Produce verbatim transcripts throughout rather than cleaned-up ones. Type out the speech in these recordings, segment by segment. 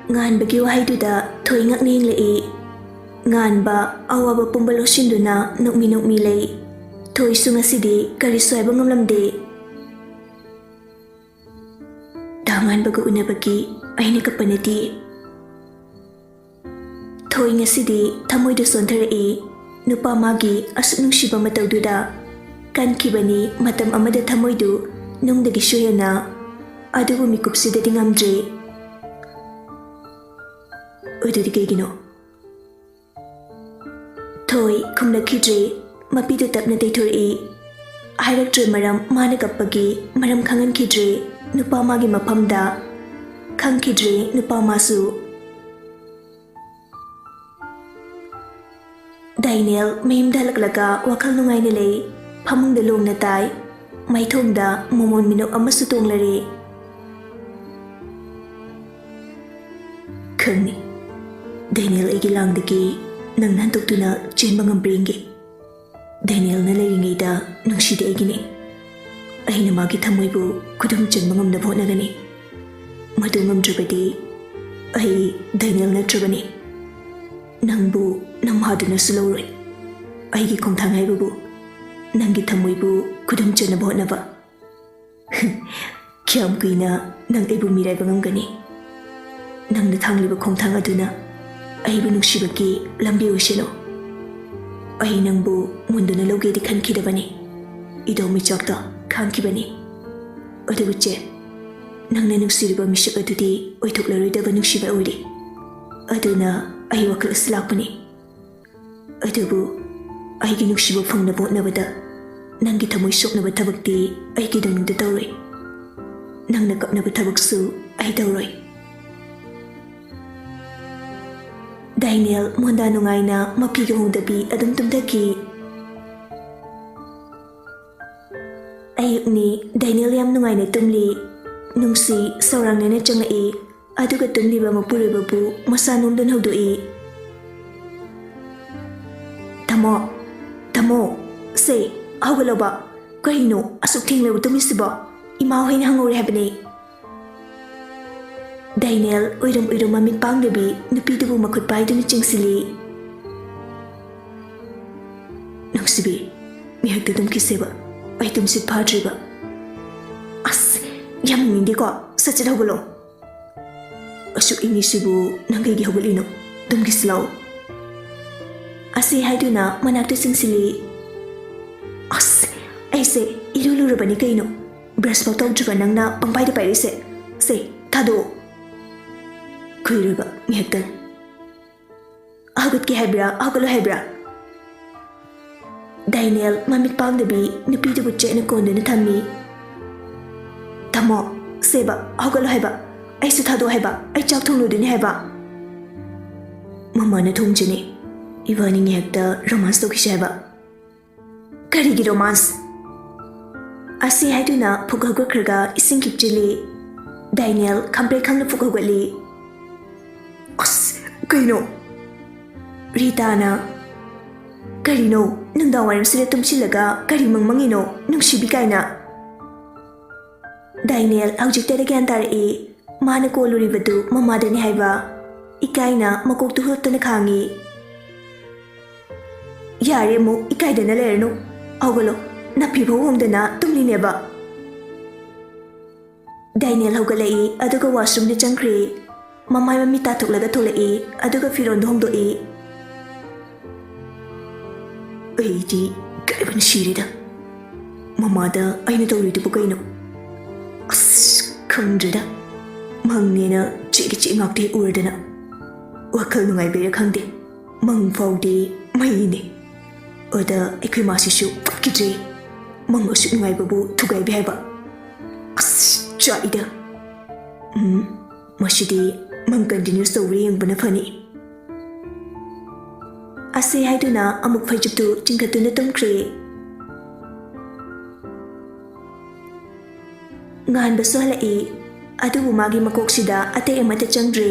ꯉꯥꯟꯕꯒꯤ ꯋꯥꯍꯩꯗꯨꯗ ꯊꯣꯏ ꯉꯛꯅ ꯌꯦꯡꯂꯛꯏ꯫ ꯉꯥꯟꯕ ꯑꯋꯥꯕ ꯄꯨꯝꯕ ꯂꯧꯁꯤꯟꯗꯨꯅ ꯅꯣꯛꯃꯤ ꯅꯣꯛꯃꯤ ꯂꯩ꯫ ꯊꯣꯏꯁꯨ ꯉꯁꯤꯗꯤ ꯀꯔꯤꯁꯨ ꯍꯥꯏꯕ ꯉꯝꯂꯝꯗꯦ꯫ ꯗꯥ ꯉꯥꯟꯕꯒ ꯎꯅꯕꯒꯤ ꯑꯩꯅ ꯀꯞꯄ ꯅꯠꯇꯦ꯫ ꯊꯣꯏ ꯉꯁꯤꯗꯤ ꯊꯃꯣꯏꯗ ꯁꯣꯟꯊꯔꯛꯏ꯫ ꯅꯨꯄꯥ ꯃꯥꯒꯤ ꯑꯁꯨꯛ ꯅꯨꯡꯁꯤꯕ ꯃꯇꯧꯗꯨꯗ ꯀꯟꯈꯤꯕꯅꯤ ꯃꯇꯝ ꯑꯃꯗ ꯊꯃꯣꯏꯗꯨ ꯅꯨꯡꯗꯒꯤꯁꯨ ꯍꯦꯟꯅ꯫ ꯑꯗꯨꯕꯨ ꯃꯤꯀꯨꯞꯁꯤꯗꯗꯤ ꯉꯝꯗ꯭ꯔꯦ꯫ ꯑꯗꯨꯗꯤ ꯀꯩꯒꯤꯅꯣ? ꯊꯣꯏ ꯈꯨꯝꯂꯛꯈꯤꯗ꯭ꯔꯦ꯫ ꯃꯄꯤꯗꯨ ꯇꯞꯅ ꯇꯩꯊꯣꯔꯛꯏ꯫ ꯍꯥꯏꯔꯛꯇ꯭ꯔꯦ ꯃꯔꯝ ꯃꯥꯅ ꯀꯞꯄꯒꯤ ꯃꯔꯝ ꯈꯪꯍꯟꯈꯤꯗ꯭ꯔꯦ꯫ ꯅꯨꯄꯥ ꯃꯥꯒꯤ ꯃꯐꯝꯗ ꯈꯪꯈꯤꯗ꯭ꯔꯦ ꯅꯨꯄꯥ ꯃꯥꯁꯨ꯫ ꯗꯥꯏꯅꯦꯜ ꯃꯌꯨꯝꯗ ꯍꯜꯂꯛꯂꯒ ꯋꯥꯈꯜ ꯅꯨꯡꯉꯥꯏꯅ ꯂꯩ꯫ ꯐꯃꯨꯡꯗ ꯂꯣꯡꯅ ꯇꯥꯏ꯫ ꯃꯥꯏꯊꯣꯡꯗ ꯃꯣꯃꯣꯟ ꯃꯤꯅꯣꯛ ꯑꯃꯁꯨ ꯇꯣꯡꯂꯔꯦ꯫ ꯈꯪꯉꯤ꯫ ꯗꯦꯅꯤꯌꯦꯜ ꯑꯩꯒꯤ ꯂꯥꯡꯗꯒꯤ ꯅꯪꯅ ꯍꯟꯗꯣꯛꯇꯨꯅ ꯆꯦꯟꯕ ꯉꯝꯕ꯭ꯔꯥ ꯌꯦꯡꯒꯦ꯫ ꯗꯦꯅꯤꯌꯦꯜꯅ ꯂꯩꯔꯤꯉꯩꯗ ꯅꯨꯡꯁꯤꯗꯤ ꯑꯩꯒꯤꯅꯤ꯫ ꯑꯩꯅ ꯃꯥꯒꯤ ꯊꯃꯣꯏꯕꯨ ꯈꯨꯗꯨꯝ ꯆꯟꯕ ꯉꯝꯅꯕ ꯍꯣꯠꯅꯒꯅꯤ꯫ ꯃꯗꯨ ꯉꯝꯗ꯭ꯔꯕꯗꯤ ꯑꯩ ꯗꯦꯅꯤꯌꯦꯜ ꯅꯠꯇ꯭ꯔꯕꯅꯤ꯫ ꯅꯪꯕꯨ ꯅꯃꯥꯗꯨꯅꯁꯨ ꯂꯧꯔꯣꯏ꯫ ꯑꯩꯒꯤ ꯈꯣꯡꯊꯥꯡ ꯍꯥꯏꯕꯕꯨ ꯅꯪꯒꯤ ꯊꯃꯣꯏꯕꯨ ꯈꯨꯗꯨꯝ ꯆꯟꯅꯕ ꯍꯣꯠꯅꯕ꯫ ꯀꯌꯥꯝ ꯀꯨꯏꯅ ꯅꯪ ꯑꯩꯕꯨ ꯃꯤꯔꯥꯏꯕ ꯉꯝꯒꯅꯤ? ꯅꯪꯅ ꯊꯥꯡꯂꯤꯕ ꯈꯣꯡꯊꯥꯡ ꯑꯗꯨꯅ ꯑꯩꯕꯨ ꯅꯨꯡꯁꯤꯕꯒꯤ ꯂꯝꯕꯤ ꯑꯣꯏꯁꯅꯨ꯫ ꯑꯩ ꯅꯪꯕꯨ ꯃꯨꯟꯗꯨꯅ ꯂꯧꯒꯦꯗꯤ ꯈꯟꯈꯤꯗꯕꯅꯤ꯫ ꯏꯗꯣꯝ ꯏꯆꯥꯛꯇ ꯈꯥꯡꯈꯤꯕꯅꯤ꯫ ꯑꯗꯨꯕꯨ ꯆꯦ, ꯅꯪꯅ ꯅꯨꯡꯁꯤꯔꯤꯕ ꯃꯤꯁꯛ ꯑꯗꯨꯗꯤ ꯑꯣꯏꯊꯣꯛꯂꯔꯣꯏꯗꯕ ꯅꯨꯡꯁꯤꯕ ꯑꯣꯏꯔꯤ꯫ ꯑꯗꯨꯅ ꯑꯩ ꯋꯥꯈꯜ ꯑꯁꯤ ꯂꯥꯛꯄꯅꯤ꯫ ꯑꯗꯨꯕꯨ ꯑꯩꯒꯤ ꯅꯨꯡꯁꯤꯕ ꯐꯪꯅꯕ ꯍꯣꯠꯅꯕꯗ ꯅꯪꯒꯤ ꯊꯃꯣꯏ ꯁꯣꯛꯅꯕ ꯊꯕꯛꯇꯤ ꯑꯩꯒꯤ ꯇꯧꯅꯤꯡꯗ ꯇꯧꯔꯣꯏ꯫ ꯅꯪꯅ ꯀꯞꯅꯕ ꯊꯕꯛꯁꯨ ꯑꯩ ꯇꯧꯔꯣꯏ꯫ ꯗꯥꯏꯅꯦꯜ ꯃꯣꯟꯗꯥ ꯅꯨꯡꯉꯥꯏꯅ ꯃꯄꯤꯒ ꯍꯣꯡꯗꯕꯤ ꯑꯗꯨꯝ ꯇꯨꯝꯊꯈꯤ꯫ ꯑꯌꯨꯛꯅꯤ꯫ ꯗꯥꯏꯅꯦꯜ ꯌꯥꯝ ꯅꯨꯡꯉꯥꯏꯅ ꯇꯨꯝꯂꯤ꯫ ꯅꯨꯡꯁꯤ ꯁꯧꯔꯥꯡꯅꯅ ꯆꯪꯂꯛꯏ꯫ ꯑꯗꯨꯒ ꯇꯨꯝꯂꯤꯕ ꯃꯄꯨꯔꯣꯏꯕꯕꯨ ꯃꯁꯥ ꯅꯣꯝꯗꯨꯅ ꯍꯧꯗꯣꯛꯏ꯫ "ꯇꯥꯃꯣ, ꯇꯥꯃꯣ, ꯁꯦ, ꯍꯧꯒꯠꯂꯣꯕ꯫ ꯀꯔꯤꯅꯣ ꯑꯁꯨꯛ ꯊꯦꯡꯂꯕ ꯇꯨꯝꯃꯤꯁꯤꯕꯣ? ꯏꯃꯥ ꯍꯣꯏꯅ ꯍꯪꯍꯧꯔꯦ ꯍꯥꯏꯕꯅꯦ꯫" ꯗꯥꯏꯅꯦꯜ ꯎꯏꯔꯨꯝ ꯎꯏꯔꯨꯝ ꯃꯃꯤꯠ ꯄꯥꯡꯗꯕꯤ ꯅꯨꯄꯤꯗꯨꯕꯨ ꯃꯈꯨꯠ ꯄꯥꯏꯗꯨꯅ ꯆꯤꯡꯁꯤꯜꯂꯤ꯫ "ꯅꯨꯡꯁꯤꯕꯤ, ꯉꯥꯏꯍꯥꯛꯇ ꯇꯨꯝꯈꯤꯁꯦꯕ꯫ ꯑꯩ ꯇꯨꯝꯁꯤꯠ ꯐꯥꯗ꯭ꯔꯤꯕ꯫" "ꯑꯁ, ꯌꯥꯝ ꯌꯦꯡꯅꯤꯡꯗꯦꯀꯣ꯫ ꯁꯠ ꯁꯠ ꯍꯧꯒꯠꯂꯣ꯫" "ꯑꯁꯨꯛ ꯏꯪꯉꯤꯁꯤꯕꯨ ꯅꯪ ꯀꯩꯒꯤ ꯍꯧꯒꯠꯂꯤꯅꯣ? ꯇꯨꯝꯈꯤꯁꯤ ꯂꯥꯛꯑꯣ꯫" ꯑꯁꯤ ꯍꯥꯏꯗꯨꯅ ꯃꯅꯥꯛꯇ ꯆꯤꯡꯁꯤꯜꯂꯤ꯫ "ꯑꯁ, ꯑꯩꯁꯦ ꯏꯔꯨ ꯂꯨꯔꯕꯅꯤ ꯀꯩꯅꯣ꯫ ꯕ꯭ꯔꯁ ꯐꯥꯎ ꯇꯧꯗ꯭ꯔꯤꯕ ꯅꯪꯅ ꯄꯪꯄꯥꯏꯗ ꯄꯥꯏꯔꯛꯏꯁꯦ꯫ ꯁꯦ, ꯊꯥꯗꯣꯛꯑꯣ꯫" "ꯀꯨꯏꯔꯣꯏꯕ, ꯉꯥꯏꯍꯥꯛꯇꯪ꯫" "ꯍꯧꯒꯠꯀꯦ ꯍꯥꯏꯕ꯭ꯔꯥ, ꯍꯧꯒꯠꯂꯣ ꯍꯥꯏꯕ꯭ꯔꯥ?" ꯗꯥꯏꯅꯦꯜ ꯃꯃꯤꯠ ꯄꯥꯡꯗꯕꯤ ꯅꯨꯄꯤꯗꯨꯕꯨ ꯆꯦꯠꯅ ꯀꯣꯟꯗꯨꯅ ꯊꯝꯃꯤ꯫ "ꯊꯝꯃꯣ, ꯁꯦꯕ, ꯍꯧꯒꯠꯂꯣ ꯍꯥꯏꯕ꯫ ꯑꯩꯁꯨ ꯊꯥꯗꯣꯛꯑꯣ ꯍꯥꯏꯕ꯫ ꯑꯩ ꯆꯥꯛ ꯊꯣꯡꯂꯨꯗꯣꯏꯅꯤ ꯍꯥꯏꯕ꯫" "ꯃꯃꯥꯅ ꯊꯣꯡꯖꯅꯤ꯫ ꯏꯕꯥꯅꯤ ꯉꯥꯏꯍꯥꯛꯇ ꯔꯣꯃꯥꯟꯁ ꯇꯧꯈꯤꯁꯦ ꯍꯥꯏꯕ꯫" "ꯀꯔꯤꯒꯤ ꯔꯣꯃꯥꯟꯁ?" ꯑꯁꯤ ꯍꯥꯏꯗꯨꯅ ꯐꯨꯛ ꯍꯧꯒꯠꯈ꯭ꯔꯒ ꯏꯁꯤꯡ ꯈꯤꯛꯆꯤꯜꯂꯤ꯫ ꯗꯥꯏꯅꯦꯜ ꯈꯝꯄ꯭ꯔꯦꯛ ꯈꯪꯅ ꯐꯨꯛ ꯍꯧꯒꯠꯂꯤ꯫ "ꯑꯁ, ꯀꯩꯅꯣ?" ꯔꯤꯇꯥꯅ, "ꯀꯔꯤꯅꯣ? ꯅꯨꯡꯗꯥꯡ ꯋꯥꯏꯔꯝꯁꯤꯗ ꯇꯨꯝꯁꯤꯜꯂꯒ ꯀꯔꯤ ꯃꯪ ꯃꯪꯉꯤꯅꯣ? ꯅꯨꯡꯁꯤꯕꯤ ꯀꯥꯏꯅ꯫" ꯗꯥꯏꯅꯦꯜ ꯍꯧꯖꯤꯛꯇꯗ ꯒ꯭ꯌꯥꯟ ꯇꯥꯔꯛꯏ꯫ ꯃꯥꯅ ꯀꯣꯜꯂꯨꯔꯤꯕꯗꯨ ꯃꯃꯥꯗꯅꯤ ꯍꯥꯏꯕ꯫ ꯏꯀꯥꯏꯅ ꯃꯀꯣꯛꯇꯨ ꯍꯨꯠꯇꯅ ꯈꯥꯡꯉꯤ꯫ "ꯌꯥꯔꯦ, ꯑꯃꯨꯛ ꯏꯀꯥꯏꯗꯅ ꯂꯩꯔꯅꯨ꯫ ꯍꯧꯒꯠꯂꯣ, ꯅꯥꯐꯤ ꯐꯥꯎ ꯍꯣꯡꯗꯅ ꯇꯨꯝꯂꯤꯅꯦꯕ꯫" ꯗꯥꯏꯅꯦꯜ ꯍꯧꯒꯠꯂꯛꯏ, ꯑꯗꯨꯒ ꯋꯥꯁꯔꯨꯝꯗ ꯆꯪꯈ꯭ꯔꯦ꯫ ꯃꯃꯥꯏ ꯃꯃꯤꯠ ꯇꯥꯊꯣꯛꯂꯒ ꯊꯣꯛꯂꯛꯏ, ꯑꯗꯨꯒ ꯐꯤꯔꯣꯟꯗꯣ ꯍꯣꯡꯗꯣꯛꯏ꯫ ꯑꯩꯗꯤ ꯏꯀꯥꯏꯕꯅ ꯁꯤꯔꯦꯗ꯫ ꯃꯃꯥꯗ ꯑꯩꯅ ꯇꯧꯔꯤꯗꯨꯕꯨ ꯀꯩꯅꯣ? ꯑꯁ, ꯈꯪꯗ꯭ꯔꯦꯗ꯫ ꯃꯪꯅꯦꯅ ꯆꯦꯛ ꯆꯦꯛ ꯉꯥꯛꯇ ꯍꯦꯛ ꯎꯔꯗꯅ꯫ ꯋꯥꯈꯜ ꯅꯨꯡꯉꯥꯏꯕꯩꯔꯥ ꯈꯪꯗꯦ, ꯃꯪ ꯐꯥꯎꯗꯤ ꯃꯩꯅꯦ꯫ ꯑꯗ ꯑꯩꯈꯣꯏ ꯃꯥꯁꯤꯁꯨ ꯐꯠꯈꯤꯗ꯭ꯔꯦ꯫ ꯃꯪ ꯑꯁꯨꯛ ꯅꯨꯡꯉꯥꯏꯕꯕꯨ ꯊꯨꯒꯥꯏꯕ ꯍꯥꯏꯕ꯫ ꯑꯁ, ꯆꯥꯛꯏꯗ꯫ ꯎꯝ, ꯃꯁꯤꯗꯤ ꯃꯪ ꯀꯟꯇꯤꯅ꯭ꯌꯨꯁ ꯇꯧꯕ꯭ꯔꯥ ꯌꯦꯡꯕꯅ ꯐꯅꯤ꯫ ꯑꯁꯤ ꯍꯥꯏꯗꯨꯅ ꯑꯃꯨꯛ ꯐꯩꯖꯨꯞꯇꯨ ꯆꯤꯡꯈꯠꯇꯨꯅ ꯇꯨꯝꯈ꯭ꯔꯦ꯫ ꯉꯥꯟꯕꯁꯨ ꯍꯜꯂꯛꯏ, ꯑꯗꯨꯕꯨ ꯃꯥꯒꯤ ꯃꯀꯣꯛꯁꯤꯗ ꯑꯇꯩ ꯑꯃꯠꯇ ꯆꯪꯗ꯭ꯔꯦ꯫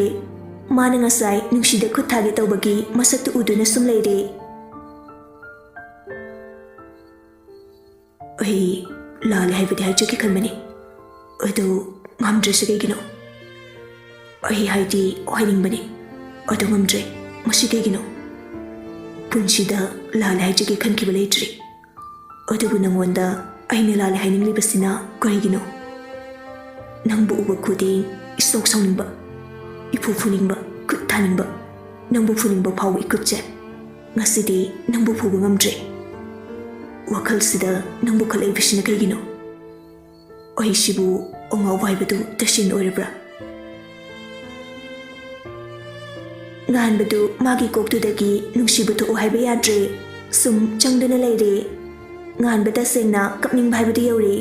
ꯃꯥꯅ ꯉꯁꯥꯏ ꯅꯨꯡꯁꯤꯗ ꯈꯨꯠ ꯊꯥꯒꯦ ꯇꯧꯕꯒꯤ ꯃꯁꯛꯇꯨ ꯎꯗꯨꯅ ꯁꯨꯝ ꯂꯩꯔꯦ꯫ ꯑꯩ ꯂꯥꯜꯂꯦ ꯍꯥꯏꯕꯗꯤ ꯍꯥꯏꯖꯒꯦ ꯈꯟꯕꯅꯤ, ꯑꯗꯨ ꯉꯝꯗ꯭ꯔꯤꯁꯦ ꯀꯩꯒꯤꯅꯣ? ꯑꯩ ꯍꯥꯏꯗꯤ ꯍꯥꯏꯅꯤꯡꯕꯅꯤ, ꯑꯗꯨ ꯉꯝꯗ꯭ꯔꯦ꯫ ꯃꯁꯤ ꯀꯩꯒꯤꯅꯣ? ꯄꯨꯟꯁꯤꯗ ꯂꯥꯜꯂꯦ ꯍꯥꯏꯖꯒꯦ ꯈꯟꯈꯤꯕ ꯂꯩꯇ꯭ꯔꯤ꯫ ꯑꯗꯨꯕꯨ ꯅꯉꯣꯟꯗ ꯑꯩꯅ ꯂꯥꯜꯂꯦ ꯍꯥꯏꯅꯤꯡꯂꯤꯕꯁꯤꯅ ꯀꯔꯤꯒꯤꯅꯣ? ꯅꯪꯕꯨ ꯎꯕ ꯈꯨꯗꯤꯡ ꯏꯁꯧ ꯁꯥꯎꯅꯤꯡꯕ, ꯏꯐꯨ ꯐꯨꯅꯤꯡꯕ, ꯈꯨꯠ ꯊꯥꯅꯤꯡꯕ, ꯅꯪꯕꯨ ꯐꯨꯅꯤꯡꯕ ꯐꯥꯎꯕ ꯏꯀꯨꯠꯆꯩ꯫ ꯉꯁꯤꯗꯤ ꯅꯪꯕꯨ ꯐꯨꯕ ꯉꯝꯗ꯭ꯔꯦ꯫ ꯋꯥꯈꯜꯁꯤꯗ ꯅꯪꯕꯨ ꯈꯜꯂꯛꯏꯕꯁꯤꯅ ꯀꯩꯒꯤꯅꯣ? ꯑꯩꯁꯤꯕꯨ ꯑꯉꯥꯎꯕ ꯍꯥꯏꯕꯗꯨ ꯇꯁꯦꯡꯅ ꯑꯣꯏꯔꯕ꯭ꯔꯥ? ꯉꯥꯟꯕꯗꯨ ꯃꯥꯒꯤ ꯀꯣꯛꯇꯨꯗꯒꯤ ꯅꯨꯡꯁꯤꯕ ꯊꯣꯛꯎ ꯍꯥꯏꯕ ꯌꯥꯗ꯭ꯔꯦ꯫ ꯁꯨꯝ ꯆꯪꯗꯨꯅ ꯂꯩꯔꯦ꯫ ꯉꯥꯟꯕ ꯇꯁꯦꯡꯅ ꯀꯞꯅꯤꯡꯕ ꯍꯥꯏꯕꯗꯨ ꯌꯧꯔꯦ꯫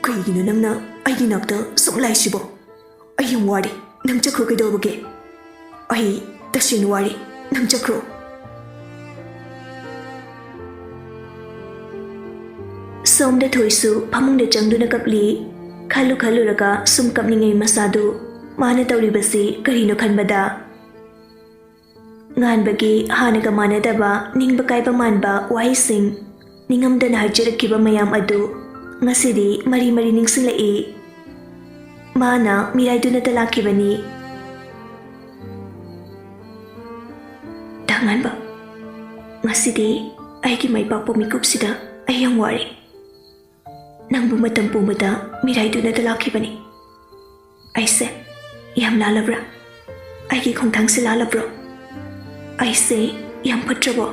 ꯀꯩꯒꯤꯅꯣ ꯅꯪꯅ ꯑꯩꯒꯤ ꯅꯥꯛꯇ ꯁꯨꯝ ꯂꯥꯛꯏꯁꯤꯕꯣ? ꯑꯩ ꯌꯥꯝ ꯋꯥꯔꯦ꯫ ꯅꯪ ꯆꯠꯈ꯭ꯔꯣ, ꯀꯩꯗꯧꯔꯒꯦ? ꯑꯩ ꯇꯁꯦꯡꯅ ꯋꯥꯔꯦ꯫ ꯅꯪ ꯆꯠꯈ꯭ꯔꯣ꯫ ꯁꯣꯝꯗ ꯊꯣꯏꯁꯨ ꯐꯃꯨꯡꯗ ꯆꯪꯗꯨꯅ ꯀꯞꯂꯤ꯫ ꯈꯜꯂꯨ ꯈꯜꯂꯨꯔꯒ ꯁꯨꯝ ꯀꯞꯅꯤꯡꯉꯦ ꯃꯁꯥꯗꯨ꯫ ꯃꯥꯅ ꯇꯧꯔꯤꯕꯁꯤ ꯀꯔꯤꯅꯣ ꯈꯟꯕꯗ, ꯉꯥꯟꯕꯒꯤ ꯍꯥꯟꯅꯒ ꯃꯥꯟꯅꯗꯕ ꯅꯤꯡꯕ ꯀꯥꯏꯕ ꯃꯥꯟꯕ ꯋꯥꯍꯩꯁꯤꯡ ꯅꯤꯡꯉꯝꯗꯅ ꯍꯥꯏꯖꯔꯛꯈꯤꯕ ꯃꯌꯥꯝ ꯑꯗꯨ ꯉꯁꯤꯗꯤ ꯃꯔꯤ ꯃꯔꯤ ꯅꯤꯡꯁꯤꯡꯂꯛꯏ꯫ ꯃꯥꯅ ꯃꯤꯔꯥꯏꯗꯨꯅꯇ ꯂꯥꯛꯈꯤꯕꯅꯤ꯫ ꯗꯥ ꯉꯥꯟꯕ, ꯉꯁꯤꯗꯤ ꯑꯩꯒꯤ ꯃꯥꯏ ꯄꯥꯛꯄ ꯃꯤꯀꯨꯞꯁꯤꯗ ꯑꯩ ꯌꯥꯝ ꯋꯥꯔꯦ꯫ ꯅꯪꯕꯨ ꯃꯇꯝ ꯄꯨꯝꯕꯗ ꯃꯤꯔꯥꯏꯗꯨꯅꯇ ꯂꯥꯛꯈꯤꯕꯅꯤ꯫ ꯑꯩꯁꯦ ꯌꯥꯝ ꯂꯥꯜꯂꯕ꯭ꯔꯥ? ꯑꯩꯒꯤ ꯈꯣꯡꯊꯥꯡꯁꯦ ꯂꯥꯜꯂꯕ꯭ꯔꯣ? ꯑꯩꯁꯦ ꯌꯥꯝ ꯐꯠꯇ꯭ꯔꯕꯣ?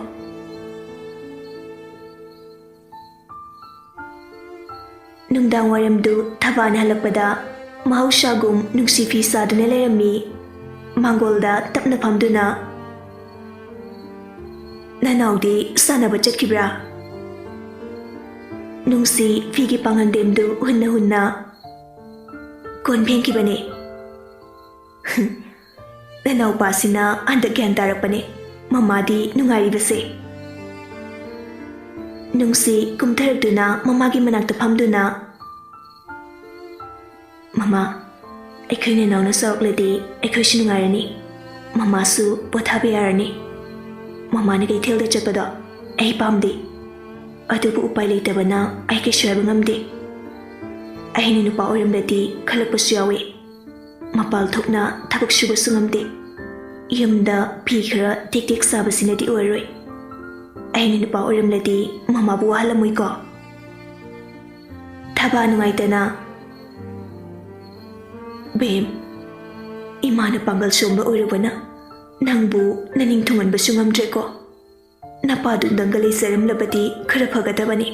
ꯅꯨꯡꯗꯥꯡ ꯋꯥꯏꯔꯝꯗꯨ ꯊꯕꯥꯅ ꯍꯜꯂꯛꯄꯗ ꯃꯍꯧꯁꯥꯒꯨꯝ ꯅꯨꯡꯁꯤ ꯐꯤ ꯁꯥꯗꯨꯅ ꯂꯩꯔꯝꯃꯤ꯫ ꯃꯥꯡꯒꯣꯜꯗ ꯇꯞꯅ ꯐꯝꯗꯨꯅ, "ꯅꯅꯥꯎꯗꯤ ꯁꯥꯟꯅꯕ ꯆꯠꯈꯤꯕ꯭ꯔꯥ?" ꯅꯨꯡꯁꯤ ꯐꯤꯒꯤ ꯄꯥꯡꯒꯟꯗꯦꯝꯗꯨ ꯍꯨꯟꯅ ꯍꯨꯟꯅ, "ꯀꯣꯟ ꯐꯦꯡꯈꯤꯕꯅꯦ꯫" "ꯅꯅꯥꯎꯄꯥꯁꯤꯅ ꯍꯟꯗꯛ ꯒ꯭ꯌꯥꯟ ꯇꯥꯔꯛꯄꯅꯦ, ꯃꯃꯥꯗꯤ ꯅꯨꯡꯉꯥꯏꯔꯤꯕꯁꯦ꯫" ꯅꯨꯡꯁꯤ ꯀꯨꯝꯊꯔꯛꯇꯨꯅ ꯃꯃꯥꯒꯤ ꯃꯅꯥꯛꯇ ꯐꯝꯗꯨꯅ, "ꯃꯃꯥ, ꯑꯩꯈꯣꯏ ꯅꯅꯥꯎꯅ ꯆꯥꯎꯔꯛꯂꯗꯤ ꯑꯩꯈꯣꯏꯁꯨ ꯅꯨꯡꯉꯥꯏꯔꯅꯤ꯫ ꯃꯃꯥꯁꯨ ꯄꯣꯊꯥꯕ ꯌꯥꯔꯅꯤ꯫ ꯃꯃꯥꯅ ꯀꯩꯊꯦꯜꯗ ꯆꯠꯄꯗꯣ ꯑꯩ ꯄꯥꯝꯗꯦ꯫ ꯑꯗꯨꯕꯨ ꯎꯄꯥꯏ ꯂꯩꯇꯕꯅ ꯑꯩ ꯀꯩꯁꯨ ꯍꯥꯏꯕ ꯉꯝꯗꯦ꯫" ꯑꯩꯅ ꯅꯨꯄꯥ ꯑꯣꯏꯔꯝꯂꯗꯤ ꯈꯜꯂꯛꯄꯁꯨ ꯌꯥꯎꯏ꯫ ꯃꯄꯥꯜ ꯊꯣꯛꯅ ꯊꯕꯛ ꯁꯨꯕꯁꯨ ꯉꯝꯗꯦ꯫ ꯌꯨꯝꯗ ꯐꯤ ꯈꯔ ꯇꯦꯛ ꯇꯦꯛ ꯁꯥꯕꯁꯤꯅꯗꯤ ꯑꯣꯏꯔꯣꯏ꯫ ꯑꯩꯅ ꯅꯨꯄꯥ ꯑꯣꯏꯔꯝꯂꯗꯤ ꯃꯃꯥꯕꯨ ꯋꯥꯍꯜꯂꯝꯃꯣꯏꯀꯣ? ꯊꯕꯥ ꯅꯨꯡꯉꯥꯏꯇꯅ, "ꯕꯦꯝ, ꯏꯃꯥꯅ ꯄꯥꯡꯒꯜ ꯁꯣꯟꯕ ꯑꯣꯏꯔꯨꯕꯅ ꯅꯪꯕꯨ ꯅꯅꯤꯡ ꯊꯨꯡꯍꯟꯕꯁꯨ ꯉꯝꯗ꯭ꯔꯦꯀꯣ꯫ ꯅꯄꯥꯗꯨꯗꯪꯒ ꯂꯩꯖꯔꯝꯂꯕꯗꯤ ꯈꯔ ꯐꯒꯗꯕꯅꯤ꯫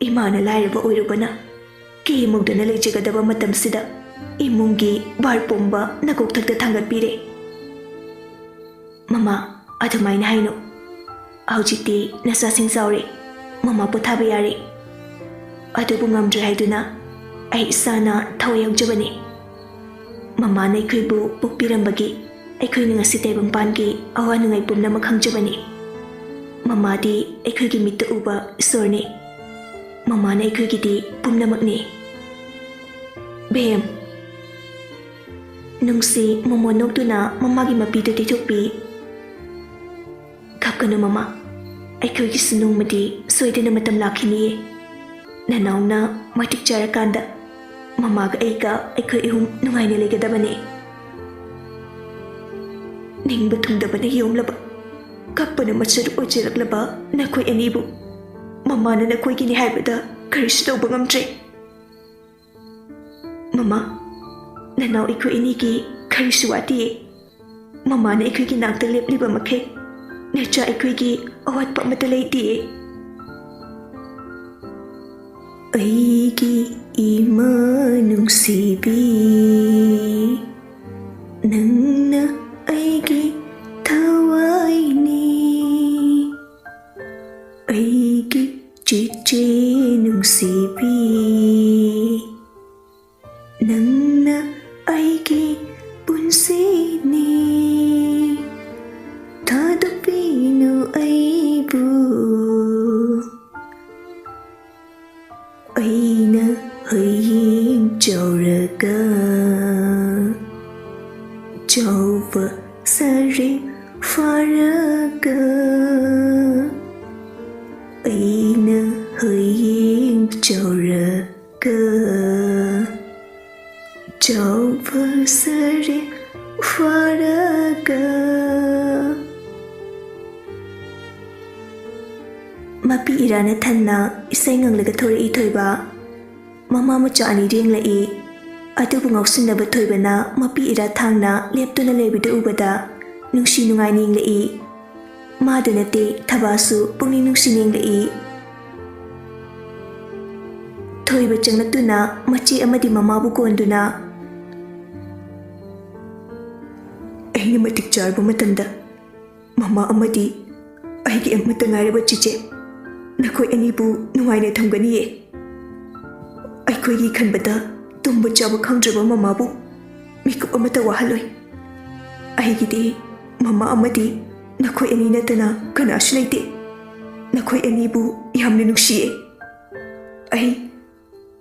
ꯏꯃꯥꯅ ꯂꯥꯏꯔꯕ ꯑꯣꯏꯔꯨꯕꯅ ꯀꯦ ꯃꯨꯛꯇꯅ ꯂꯩꯖꯒꯗꯕ ꯃꯇꯝꯁꯤꯗ ꯏꯃꯨꯡꯒꯤ ꯚꯥꯔ ꯄꯨꯝꯕ ꯅꯀꯣꯛꯊꯛꯇ ꯊꯥꯡꯒꯠꯄꯤꯔꯦ꯫" "ꯃꯃꯥ, ꯑꯗꯨꯃꯥꯏꯅ ꯍꯥꯏꯅꯨ꯫ ꯍꯧꯖꯤꯛꯇꯤ ꯅꯆꯥꯁꯤꯡ ꯆꯥꯎꯔꯦ, ꯃꯃꯥ ꯄꯣꯊꯥꯕ ꯌꯥꯔꯦ꯫ ꯑꯗꯨꯕꯨ ꯉꯝꯗ꯭ꯔꯦ ꯍꯥꯏꯗꯨꯅ ꯑꯩ ꯏꯁꯥꯅ ꯊꯋꯥꯏ ꯌꯥꯎꯖꯕꯅꯤ꯫ ꯃꯃꯥꯅ ꯑꯩꯈꯣꯏꯕꯨ ꯄꯣꯛꯄꯤꯔꯝꯕꯒꯤ ꯑꯩꯈꯣꯏꯅ ꯉꯁꯤ ꯇꯥꯏꯕꯪꯄꯥꯟꯒꯤ ꯑꯋꯥ ꯅꯨꯡꯉꯥꯏ ꯄꯨꯝꯅꯃꯛ ꯈꯪꯖꯕꯅꯤ꯫ ꯃꯃꯥꯗꯤ ꯑꯩꯈꯣꯏꯒꯤ ꯃꯤꯠꯇ ꯎꯕ ꯏꯁꯣꯔꯅꯤ꯫ ꯃꯃꯥꯅ ꯑꯩꯈꯣꯏꯒꯤꯗꯤ ꯄꯨꯝꯅꯃꯛꯅꯤ꯫" "ꯕꯦꯝ!" ꯅꯨꯡꯁꯤ ꯃꯣꯃꯣꯟ ꯅꯣꯛꯇꯨꯅ ꯃꯃꯥꯒꯤ ꯃꯄꯤꯗꯨ ꯇꯩꯊꯣꯛꯄꯤ꯫ "ꯀꯞꯀꯅꯨ ꯃꯃꯥ, ꯑꯩꯈꯣꯏꯒꯤꯁꯨ ꯅꯣꯡꯃꯗꯤ ꯁꯣꯏꯗꯅ ꯃꯇꯝ ꯂꯥꯛꯈꯤꯅꯤꯌꯦ꯫ ꯅꯅꯥꯎꯅ ꯃꯇꯤꯛ ꯆꯥꯔꯀꯥꯟꯗ ꯃꯃꯥꯒ ꯑꯩꯒ ꯑꯩꯈꯣꯏ ꯑꯍꯨꯝ ꯅꯨꯡꯉꯥꯏꯅ ꯂꯩꯒꯗꯕꯅꯦ꯫" "ꯅꯤꯡꯕ ꯊꯨꯡꯗꯕꯅ ꯌꯣꯝꯂꯕ, ꯀꯞꯄꯅ ꯃꯆꯔꯨ ꯑꯣꯏꯖꯔꯛꯂꯕ ꯅꯈꯣꯏ ꯑꯅꯤꯕꯨ ꯃꯃꯥꯅ ꯅꯈꯣꯏꯒꯤꯅꯤ ꯍꯥꯏꯕꯗ ꯀꯔꯤꯁꯨ ꯇꯧꯕ ꯉꯝꯗ꯭ꯔꯦ꯫" "ꯃꯃꯥ, ꯅꯅꯥꯎ ꯑꯩꯈꯣꯏ ꯑꯅꯤꯒꯤ ꯀꯔꯤꯁꯨ ꯋꯥꯠꯇꯤꯌꯦ꯫ ꯃꯃꯥꯅ ꯑꯩꯈꯣꯏꯒꯤ ꯅꯥꯛꯇ ꯂꯦꯞꯂꯤꯕ ꯃꯈꯩ ꯅꯆꯥ ꯑꯩꯈꯣꯏꯒꯤ ꯑꯋꯥꯠꯄ ꯑꯃꯠꯇ ꯂꯩꯇꯤꯌꯦ꯫" "ꯑꯩꯒꯤ ꯏꯃꯥ ꯅꯨꯡꯁꯤꯕꯤ, ꯅꯪꯅ ꯑꯩꯒꯤ ꯊꯋꯥꯏꯅꯤ꯫ ꯑꯩꯒꯤ ꯆꯤꯆꯦ ꯅꯨꯡꯁꯤꯕꯤ, ꯅꯪꯅ ꯑꯩꯒꯤ ꯄꯨꯟꯁꯤꯅꯤ꯫ ꯊꯥꯗꯣꯛꯄꯤꯅꯨ ꯑꯩꯕꯨ, ꯑꯩꯅ ꯍꯌꯦꯡ ꯆꯥꯎꯔꯒ ꯆꯥꯎꯕ ꯃꯄꯤ ꯏꯔꯥꯅ ꯊꯟꯅ ꯏꯁꯩ ꯉꯪꯂꯒ ꯊꯣꯔꯛꯏ ꯊꯣꯏꯕ꯫ ꯃꯃꯥ ꯃꯆꯥ ꯑꯅꯤ ꯌꯦꯡꯂꯛꯏ꯫ ꯑꯗꯨꯕꯨ ꯉꯥꯎꯁꯤꯟꯅꯕ ꯊꯣꯏꯕꯅ ꯃꯄꯤ ꯏꯔꯥ ꯊꯥꯡꯅ ꯂꯦꯞꯇꯨꯅ ꯂꯩꯕꯗꯨ ꯎꯕꯗ ꯅꯨꯡꯁꯤ ꯅꯨꯡꯉꯥꯏꯅ ꯌꯦꯡꯂꯛꯏ꯫ ꯃꯥꯗ ꯅꯠꯇꯦ, ꯊꯕꯥꯁꯨ ꯄꯨꯛꯅꯤꯡ ꯅꯨꯡꯁꯤꯅ ꯌꯦꯡꯂꯛꯏ꯫ ꯊꯣꯏꯕ ꯆꯪꯂꯛꯇꯨꯅ ꯃꯆꯦ ꯑꯃꯗꯤ ꯃꯃꯥꯕꯨ ꯀꯣꯟꯗꯨꯅ, "ꯑꯩꯅ ꯃꯇꯤꯛ ꯆꯥꯔꯕ ꯃꯇꯝꯗ ꯃꯃꯥ ꯑꯃꯗꯤ ꯑꯩꯒꯤ ꯑꯃꯠꯇ ꯉꯥꯏꯔꯕ ꯆꯤꯆꯦ, ꯅꯈꯣꯏ ꯑꯅꯤꯕꯨ ꯅꯨꯡꯉꯥꯏꯅ ꯊꯝꯒꯅꯤꯌꯦ꯫ ꯑꯩꯈꯣꯏꯒꯤ ꯈꯟꯕꯗ ꯇꯨꯝꯕ ꯆꯥꯕ ꯈꯪꯗ꯭ꯔꯕ ꯃꯃꯥꯕꯨ ꯃꯤꯀꯨꯞ ꯑꯃꯠꯇ ꯋꯥꯍꯜꯂꯣꯏ꯫ ꯑꯩꯒꯤꯗꯤ ꯃꯃꯥ ꯑꯃꯗꯤ ꯅꯈꯣꯏ ꯑꯅꯤ ꯅꯠꯇꯅ ꯀꯅꯥꯁꯨ ꯂꯩꯇꯦ꯫ ꯅꯈꯣꯏ ꯑꯅꯤꯕꯨ ꯌꯥꯝꯅ ꯅꯨꯡꯁꯤꯌꯦ꯫ ꯑꯩ,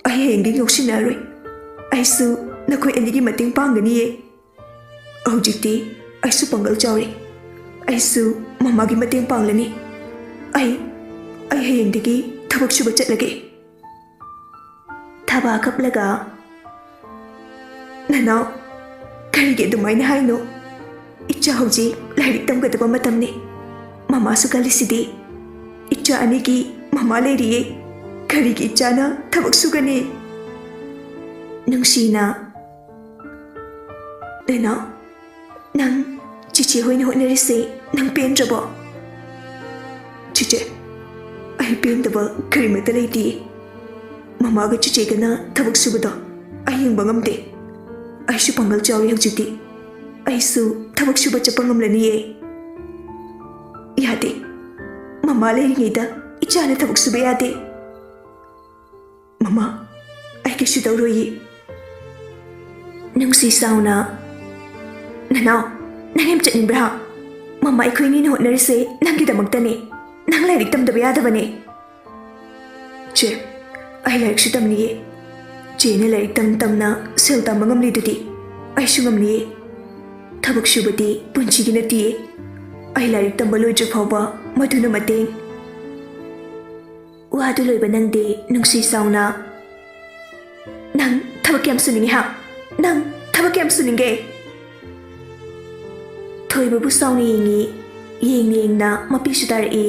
ꯑꯩ ꯍꯌꯦꯡꯗꯒꯤ ꯉꯥꯎꯁꯤꯟꯅꯔꯔꯣꯏ꯫ ꯑꯩꯁꯨ ꯅꯈꯣꯏ ꯑꯅꯤꯒꯤ ꯃꯇꯦꯡ ꯄꯥꯡꯒꯅꯤꯌꯦ꯫ ꯍꯧꯖꯤꯛꯇꯤ ꯑꯩꯁꯨ ꯄꯥꯡꯒꯜ ꯆꯥꯎꯔꯦ꯫ ꯑꯩꯁꯨ ꯃꯃꯥꯒꯤ ꯃꯇꯦꯡ ꯄꯥꯡꯂꯅꯤ꯫ ꯑꯩ, ꯑꯩ ꯍꯌꯦꯡꯗꯒꯤ ꯊꯕꯛ ꯁꯨꯕ ꯆꯠꯂꯒꯦ꯫" ꯊꯕꯥ ꯀꯞꯂꯒ, "ꯅꯅꯥꯎ, ꯀꯔꯤꯒꯤ ꯑꯗꯨꯃꯥꯏꯅ ꯍꯥꯏꯅꯣ? ꯏꯆꯥ ꯍꯧꯖꯤꯛ ꯂꯥꯏꯔꯤꯛ ꯇꯝꯒꯗꯕ ꯃꯇꯝꯅꯤ꯫ ꯃꯃꯥꯁꯨ ꯀꯜꯂꯤꯁꯤꯗꯤ꯫ ꯏꯆꯥ ꯑꯅꯤꯒꯤ ꯃꯃꯥ ꯂꯩꯔꯤꯌꯦ꯫ ꯀꯔꯤꯒꯤ ꯏꯆꯥꯅ ꯊꯕꯛ ꯁꯨꯒꯅꯤ?" ꯅꯨꯡꯁꯤꯅ, "ꯅꯅꯥꯎ, ꯅꯪ ꯆꯤꯆꯦ ꯍꯣꯏꯅ ꯍꯣꯠꯅꯔꯤꯁꯦ ꯅꯪ ꯄꯦꯟꯗ꯭ꯔꯕꯣ?" "ꯆꯤꯆꯦ, ꯑꯩ ꯄꯦꯟꯗꯕ ꯀꯔꯤꯃꯠꯇ ꯂꯩꯇꯦ꯫ ꯃꯃꯥꯒ ꯆꯤꯆꯦꯒꯅ ꯊꯕꯛ ꯁꯨꯕꯗꯣ ꯑꯩ ꯌꯦꯡꯕ ꯉꯝꯗꯦ꯫ ꯑꯩꯁꯨ ꯄꯥꯡꯒꯜ ꯆꯥꯎꯔꯦ ꯍꯧꯖꯤꯛꯇꯤ꯫ ꯑꯩꯁꯨ ꯊꯕꯛ ꯁꯨꯕ ꯆꯠꯄ ꯉꯝꯂꯅꯤꯌꯦ꯫" "ꯌꯥꯗꯦ꯫ ꯃꯃꯥ ꯂꯩꯔꯤꯉꯩꯗ ꯏꯆꯥꯅ ꯊꯕꯛ ꯁꯨꯕ ꯌꯥꯗꯦ꯫" "ꯃꯃꯥ, ꯑꯩ ꯀꯩꯁꯨ ꯇꯧꯔꯣꯏꯌꯦ꯫" ꯅꯨꯡꯁꯤ ꯁꯥꯎꯅ, "ꯅꯅꯥꯎ, ꯅꯪ ꯌꯥꯝ ꯆꯠꯅꯤꯡꯕ꯭ꯔꯥ? ꯃꯃꯥ ꯑꯩꯈꯣꯏꯅꯤꯅ ꯍꯣꯠꯅꯔꯤꯁꯦ ꯅꯪꯒꯤꯗꯃꯛꯇꯅꯦ꯫ ꯅꯪ ꯂꯥꯏꯔꯤꯛ ꯇꯝꯗꯕ ꯌꯥꯗꯕꯅꯦ꯫" "ꯆꯦ, ꯑꯩ ꯂꯥꯏꯔꯤꯛꯁꯨ ꯇꯝꯅꯤꯌꯦ꯫ ꯆꯦꯅ ꯂꯥꯏꯔꯤꯛ ꯇꯝ ꯇꯝꯅ ꯁꯦꯜ ꯇꯥꯟꯕ ꯉꯝꯂꯤꯗꯨꯗꯤ ꯑꯩꯁꯨ ꯉꯝꯅꯤꯌꯦ꯫ ꯊꯕꯛ ꯁꯨꯕꯗꯤ ꯄꯨꯟꯁꯤꯒꯤ ꯅꯠꯇꯤꯌꯦ꯫ ꯑꯩ ꯂꯥꯏꯔꯤꯛ ꯇꯝꯕ ꯂꯣꯏꯗ꯭ꯔꯤ ꯐꯥꯎꯕ ꯃꯗꯨꯅ ꯃꯇꯦꯡ꯫" ꯋꯥꯗꯨ ꯂꯣꯏꯕ ꯅꯪꯗꯦ ꯅꯨꯡꯁꯤ ꯁꯥꯎꯅ, "ꯅꯪ ꯊꯕꯛ ꯀꯌꯥꯝ ꯁꯨꯅꯤꯡꯉꯤ ꯍꯥ? ꯅꯪ ꯊꯕꯛ ꯀꯌꯥꯝ ꯁꯨꯅꯤꯡꯒꯦ?" ꯊꯣꯏꯕꯕꯨ ꯁꯥꯎꯅ ꯌꯦꯡꯉꯤ꯫ ꯌꯦꯡꯅ ꯌꯦꯡꯅ ꯃꯄꯤꯁꯨ ꯇꯥꯔꯛꯏ꯫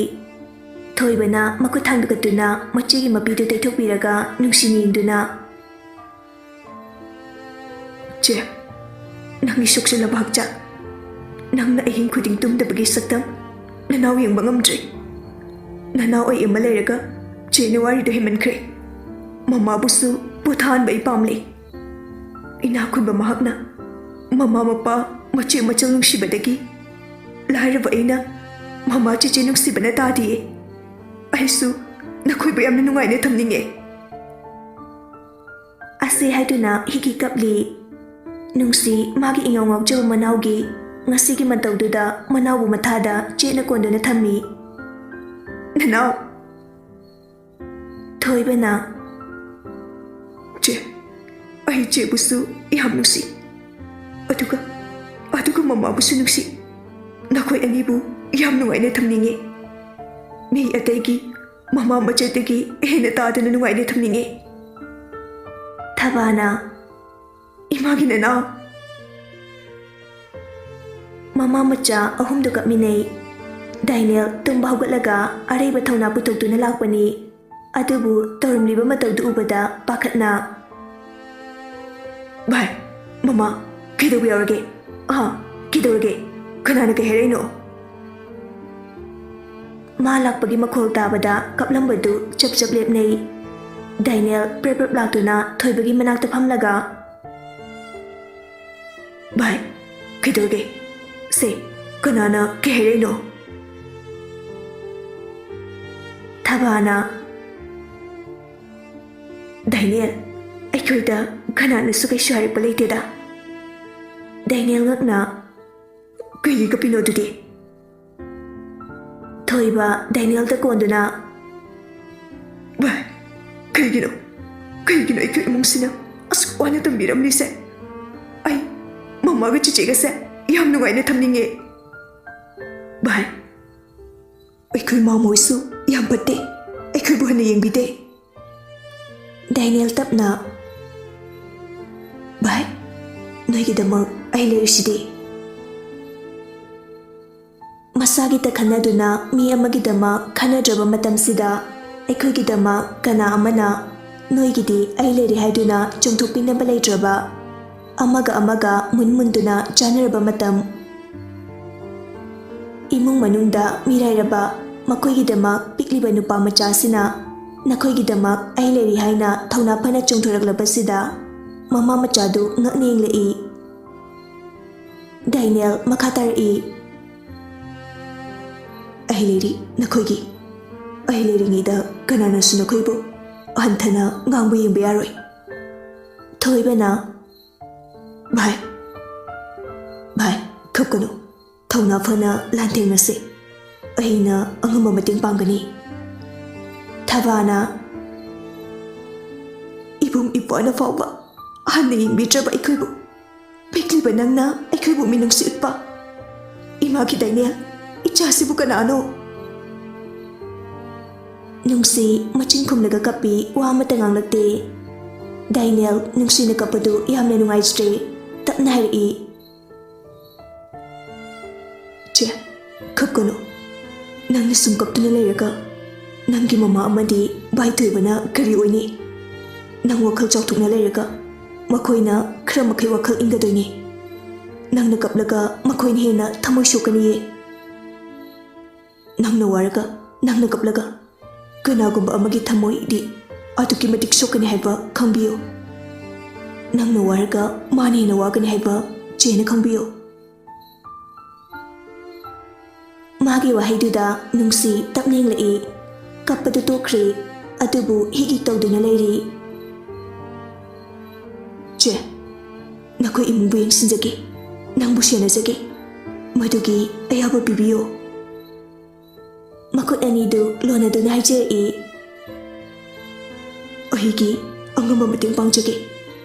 ꯊꯣꯏꯕꯅ ꯃꯈꯨꯠ ꯊꯥꯡꯒꯠꯇꯨꯅ ꯃꯆꯦꯒꯤ ꯃꯄꯤꯗꯨ ꯇꯩꯊꯣꯛꯄꯤꯔꯒ ꯅꯨꯡꯁꯤꯅ ꯌꯦꯡꯗꯨꯅ, "ꯆꯦ, ꯅꯪꯒꯤ ꯁꯣꯛꯆꯜꯂꯕ ꯍꯛꯆꯥꯡ, ꯅꯪꯅ ꯑꯍꯤꯡ ꯈꯨꯗꯤꯡ ꯇꯨꯝꯗꯕꯒꯤ ꯁꯛꯇꯝ, ꯅꯅꯥꯎ ꯌꯦꯡꯕ ꯉꯝꯗ꯭ꯔꯦ꯫ ꯅꯅꯥꯎ ꯑꯩ ꯑꯃ ꯂꯩꯔꯒ ꯆꯦꯅ ꯋꯥꯔꯤꯗꯣ ꯍꯦꯟꯃꯟꯈ꯭ꯔꯦ꯫ ꯃꯃꯥꯕꯨꯁꯨ ꯄꯣꯊꯥꯍꯟꯕ ꯑꯩ ꯄꯥꯝꯂꯦ꯫ ꯏꯅꯥꯛ ꯈꯨꯟꯕ ꯃꯍꯥꯛꯅ ꯃꯃꯥ ꯃꯄꯥ, ꯃꯆꯦ ꯃꯆꯜ ꯅꯨꯡꯁꯤꯕꯗꯒꯤ ꯂꯥꯏꯔꯕ ꯑꯩꯅ ꯃꯃꯥ ꯆꯦꯆꯦ ꯅꯨꯡꯁꯤꯕꯅ ꯇꯥꯗꯤꯌꯦ꯫ ꯑꯩꯁꯨ ꯅꯈꯣꯏꯕꯨ ꯌꯥꯝꯅ ꯅꯨꯡꯉꯥꯏꯅ ꯊꯝꯅꯤꯡꯉꯦ"꯫ ꯑꯁꯤ ꯍꯥꯏꯗꯨꯅ ꯍꯤꯒꯤ ꯀꯞꯂꯤ꯫ ꯅꯨꯡꯁꯤ ꯃꯥꯒꯤ ꯏꯉꯥꯎ ꯉꯥꯎꯖꯕ ꯃꯅꯥꯎꯒꯤ ꯉꯁꯤꯒꯤ ꯃꯇꯧꯗꯨꯗ ꯃꯅꯥꯎꯕꯨ ꯃꯊꯥꯗ ꯆꯦꯠꯅ ꯀꯣꯟꯗꯨꯅ ꯊꯝꯃꯤ꯫ "ꯅꯅꯥꯎ!" ꯊꯣꯏꯕꯅ, "ꯆꯦ, ꯑꯩ ꯆꯦꯕꯨꯁꯨ ꯌꯥꯝ ꯅꯨꯡꯁꯤ, ꯑꯗꯨꯒ, ꯑꯗꯨꯒ ꯃꯃꯥꯕꯨꯁꯨ ꯅꯨꯡꯁꯤ꯫ ꯅꯈꯣꯏ ꯑꯅꯤꯕꯨ ꯌꯥꯝ ꯅꯨꯡꯉꯥꯏꯅ ꯊꯝꯅꯤꯡꯉꯤ꯫ ꯃꯤ ꯑꯇꯩꯒꯤ ꯃꯃꯥ ꯃꯆꯦꯗꯒꯤ ꯍꯦꯟꯅ ꯇꯥꯗꯅ ꯅꯨꯡꯉꯥꯏꯅ ꯊꯝꯅꯤꯡꯉꯤ"꯫ ꯊꯕꯥꯅ, "ꯏꯃꯥꯒꯤ ꯅꯅꯥꯎ!" ꯃꯃꯥ ꯃꯆꯥ ꯑꯍꯨꯝꯗꯨ ꯀꯞꯃꯤꯟꯅꯩ꯫ ꯗꯥꯏꯅꯦꯜ ꯇꯨꯝꯕ ꯍꯧꯒꯠꯂꯒ ꯑꯔꯩꯕ ꯊꯧꯅꯥ ꯄꯨꯊꯣꯛꯇꯨꯅ ꯂꯥꯛꯄꯅꯤ꯫ ꯑꯗꯨꯕꯨ ꯇꯧꯔꯝꯂꯤꯕ ꯃꯇꯧꯗꯨ ꯎꯕꯗ ꯄꯥꯈꯠꯅ, "ꯚꯥꯏ, ꯃꯃꯥ, ꯀꯩꯗꯧꯕ ꯌꯥꯎꯔꯒꯦ? ꯑꯥ, ꯀꯩꯗꯧꯔꯒꯦ? ꯀꯅꯥꯅ ꯀꯩ ꯍꯥꯏꯔꯛꯏꯅꯣ?" ꯃꯥ ꯂꯥꯛꯄꯒꯤ ꯃꯈꯣꯜ ꯇꯥꯕꯗ ꯀꯞꯂꯝꯕꯗꯨ ꯆꯞ ꯆꯞ ꯂꯦꯞꯅꯩ꯫ ꯗꯥꯏꯅꯦꯜ ꯄ꯭ꯔꯞ ꯄ꯭ꯔꯞ ꯂꯥꯛꯇꯨꯅ ꯊꯣꯏꯕꯒꯤ ꯃꯅꯥꯛꯇ ꯐꯝꯂꯒ, "ꯚꯥꯏ, ꯀꯩꯗꯧꯔꯒꯦ? ꯁꯦ, ꯀꯅꯥꯅ ꯀꯩ ꯍꯥꯏꯔꯛꯏꯅꯣ?" ꯊꯕꯥꯅ, "ꯗꯥꯏꯅꯦꯜ, ꯑꯩꯈꯣꯏꯗ ꯀꯅꯥꯅꯁꯨ ꯀꯩꯁꯨ ꯍꯥꯏꯔꯛꯄ ꯂꯩꯇꯦꯗ"꯫ ꯗꯥꯏꯅꯦꯜ ꯉꯛꯅ, "ꯀꯩꯒꯤ ꯀꯞꯄꯤꯅꯣ ꯑꯗꯨꯗꯤ?" ꯊꯣꯏꯕ ꯗꯥꯏꯅꯦꯜꯗ ꯀꯣꯟꯗꯨꯅ, "ꯚꯥꯏ, ꯀꯩꯒꯤꯅꯣ? ꯀꯩꯒꯤꯅꯣ ꯑꯩꯈꯣꯏ ꯏꯃꯨꯡꯁꯤꯅ ꯑꯁꯨꯛ ꯋꯥꯅ ꯇꯝꯕꯤꯔꯝꯂꯤꯁꯦ? ꯑꯩ ꯃꯃꯥꯒ ꯆꯤꯆꯦꯒꯁꯦ ꯌꯥꯝ ꯅꯨꯡꯉꯥꯏꯅ ꯊꯝꯅꯤꯡꯉꯦ꯫ ꯚꯥꯏ, ꯑꯩꯈꯣꯏ ꯃꯥꯃꯣꯏꯁꯨ ꯌꯥꯝ ꯐꯠꯇꯦ, ꯑꯩꯈꯣꯏꯕꯨ ꯍꯟꯅ ꯌꯦꯡꯕꯤꯗꯦ"꯫ ꯗꯥꯏꯅꯦꯜ ꯇꯞꯅ, "ꯚꯥꯏ, ꯅꯣꯏꯒꯤꯗꯃꯛ ꯑꯩ ꯂꯩꯔꯤꯁꯤꯗꯤ"꯫ ꯏꯁꯥꯒꯤꯇ ꯈꯟꯅꯗꯨꯅ ꯃꯤ ꯑꯃꯒꯤꯗꯃꯛ ꯈꯟꯅꯗ꯭ꯔꯕ ꯃꯇꯝꯁꯤꯗ, ꯑꯩꯈꯣꯏꯒꯤꯗꯃꯛ ꯀꯅꯥ ꯑꯃꯅ ꯅꯣꯏꯒꯤꯗꯤ ꯑꯩ ꯂꯩꯔꯤ ꯍꯥꯏꯗꯨꯅ ꯆꯣꯡꯊꯣꯛꯄꯤꯅꯕ ꯂꯩꯇ꯭ꯔꯕ, ꯑꯃꯒ ꯑꯃꯒ ꯃꯨꯟ ꯃꯨꯟꯗꯨꯅ ꯆꯥꯅꯔꯕ ꯃꯇꯝ, ꯏꯃꯨꯡ ꯃꯅꯨꯡꯗ ꯃꯤꯔꯥꯏꯔꯕ ꯃꯈꯣꯏꯒꯤꯗꯃꯛ ꯄꯤꯛꯂꯤꯕ ꯅꯨꯄꯥ ꯃꯆꯥꯁꯤꯅ ꯅꯈꯣꯏꯒꯤꯗꯃꯛ ꯑꯩ ꯂꯩꯔꯤ ꯍꯥꯏꯅ ꯊꯧꯅꯥ ꯐꯅ ꯆꯣꯡꯊꯣꯔꯛꯂꯕꯁꯤꯗ, ꯃꯃꯥ ꯃꯆꯥꯗꯨ ꯉꯛꯅ ꯌꯦꯡꯂꯛꯏ꯫ ꯗꯥꯏꯅꯦꯜ ꯃꯈꯥ ꯇꯥꯔꯛꯏ, "ꯑꯩ ꯂꯩꯔꯤ ꯅꯈꯣꯏꯒꯤ꯫ ꯑꯩ ꯂꯩꯔꯤꯉꯩꯗ ꯀꯅꯥꯅꯁꯨ ꯅꯈꯣꯏꯕꯨ ꯍꯟꯊꯅ ꯉꯥꯡꯕ ꯌꯦꯡꯕ ꯌꯥꯔꯣꯏ꯫" ꯊꯣꯏꯕꯅ, "ꯚꯥꯏ, ꯚꯥꯏ, ꯀꯞꯀꯅꯨ꯫ ꯊꯧꯅꯥ ꯐꯅ ꯂꯥꯟꯊꯦꯡꯅꯁꯤ꯫ ꯑꯩꯅ ꯑꯉꯝꯕ ꯃꯇꯦꯡ ꯄꯥꯡꯒꯅꯤ꯫" ꯊꯕꯥꯅ, "ꯏꯕꯨꯡ ꯏꯄ꯭ꯋꯥꯅ ꯐꯥꯎꯕ ꯍꯟꯅ ꯌꯦꯡꯕꯤꯗ꯭ꯔꯕ ꯑꯩꯈꯣꯏꯕꯨ ꯄꯤꯛꯂꯤꯕ ꯅꯪꯅ ꯑꯩꯈꯣꯏꯕꯨ ꯃꯤꯅꯨꯡꯁꯤ ꯎꯠꯄ꯫ ꯏꯃꯥꯒꯤ ꯗꯥꯏꯅꯦꯜ, ꯏꯆꯥꯁꯤꯕꯨ ꯀꯅꯥꯅꯣ?" ꯅꯨꯡꯁꯤ ꯃꯆꯤꯟ ꯈꯨꯝꯂꯒ ꯀꯞꯄꯤ, ꯋꯥ ꯑꯃꯠꯇ ꯉꯥꯡꯂꯛꯇꯦ꯫ ꯗꯥꯏꯅꯦꯜ ꯅꯨꯡꯁꯤꯅ ꯀꯞꯄꯗꯨ ꯌꯥꯝꯅ ꯅꯨꯡꯉꯥꯏꯖꯗ꯭ꯔꯦ꯫ ꯇꯞꯅ ꯍꯥꯏꯔꯛꯏ, "ꯆꯦ, ꯀꯞꯀꯅꯨ꯫ ꯅꯪꯅ ꯁꯨꯝ ꯀꯞꯇꯨꯅ ꯂꯩꯔꯒ ꯅꯪꯒꯤ ꯃꯃꯥ ꯑꯃꯗꯤ ꯚꯥꯏ ꯊꯣꯏꯕꯅ ꯀꯔꯤ ꯑꯣꯏꯅꯤ? ꯅꯪ ꯋꯥꯈꯜ ꯆꯥꯎꯊꯣꯛꯅ ꯂꯩꯔꯒ ꯃꯈꯣꯏꯅ ꯈꯔ ꯃꯈꯩ ꯋꯥꯈꯜ ꯏꯪꯒꯗꯣꯏꯅꯤ꯫ ꯅꯪꯅ ꯀꯞꯂꯒ ꯃꯈꯣꯏꯅ ꯍꯦꯟꯅ ꯊꯃꯣꯏ ꯁꯣꯛꯀꯅꯤꯌꯦ꯫ ꯅꯪꯅ ꯋꯥꯔꯒ, ꯅꯪꯅ ꯀꯞꯂꯒ ꯀꯅꯥꯒꯨꯝꯕ ꯑꯃꯒꯤ ꯊꯃꯣꯏꯗꯤ ꯑꯗꯨꯛꯀꯤ ꯃꯇꯤꯛ ꯁꯣꯛꯀꯅꯤ ꯍꯥꯏꯕ ꯈꯪꯕꯤꯌꯨ꯫ ꯅꯪꯅ ꯋꯥꯔꯒ ꯃꯥꯅ ꯍꯦꯟꯅ ꯋꯥꯒꯅꯤ ꯍꯥꯏꯕ ꯆꯦꯅ ꯈꯪꯕꯤꯌꯨ꯫" ꯃꯥꯒꯤ ꯋꯥꯍꯩꯗꯨꯗ ꯅꯨꯡꯁꯤ ꯇꯞꯅ ꯌꯦꯡꯂꯛꯏ꯫ ꯀꯞꯄꯗꯨ ꯇꯣꯛꯈ꯭ꯔꯦ, ꯑꯗꯨꯕꯨ ꯍꯤꯛ ꯍꯤꯛ ꯇꯧꯗꯨꯅ ꯂꯩꯔꯤ꯫ "ꯆꯦ, ꯅꯈꯣꯏ ꯏꯃꯨꯡꯕꯨ ꯌꯦꯡꯁꯤꯟꯖꯒꯦ, ꯅꯪꯕꯨ ꯁꯦꯟꯅꯖꯒꯦ꯫ ꯃꯗꯨꯒꯤ ꯑꯌꯥꯕ ꯄꯤꯕꯤꯌꯨ꯫" ꯃꯈꯨꯠ ꯑꯅꯤꯗꯨ ꯂꯣꯟꯅꯗꯨꯅ ꯍꯥꯏꯖꯔꯛꯏ, "ꯑꯩꯒꯤ ꯑꯉꯝꯕ ꯃꯇꯦꯡ ꯄꯥꯡꯖꯒꯦ꯫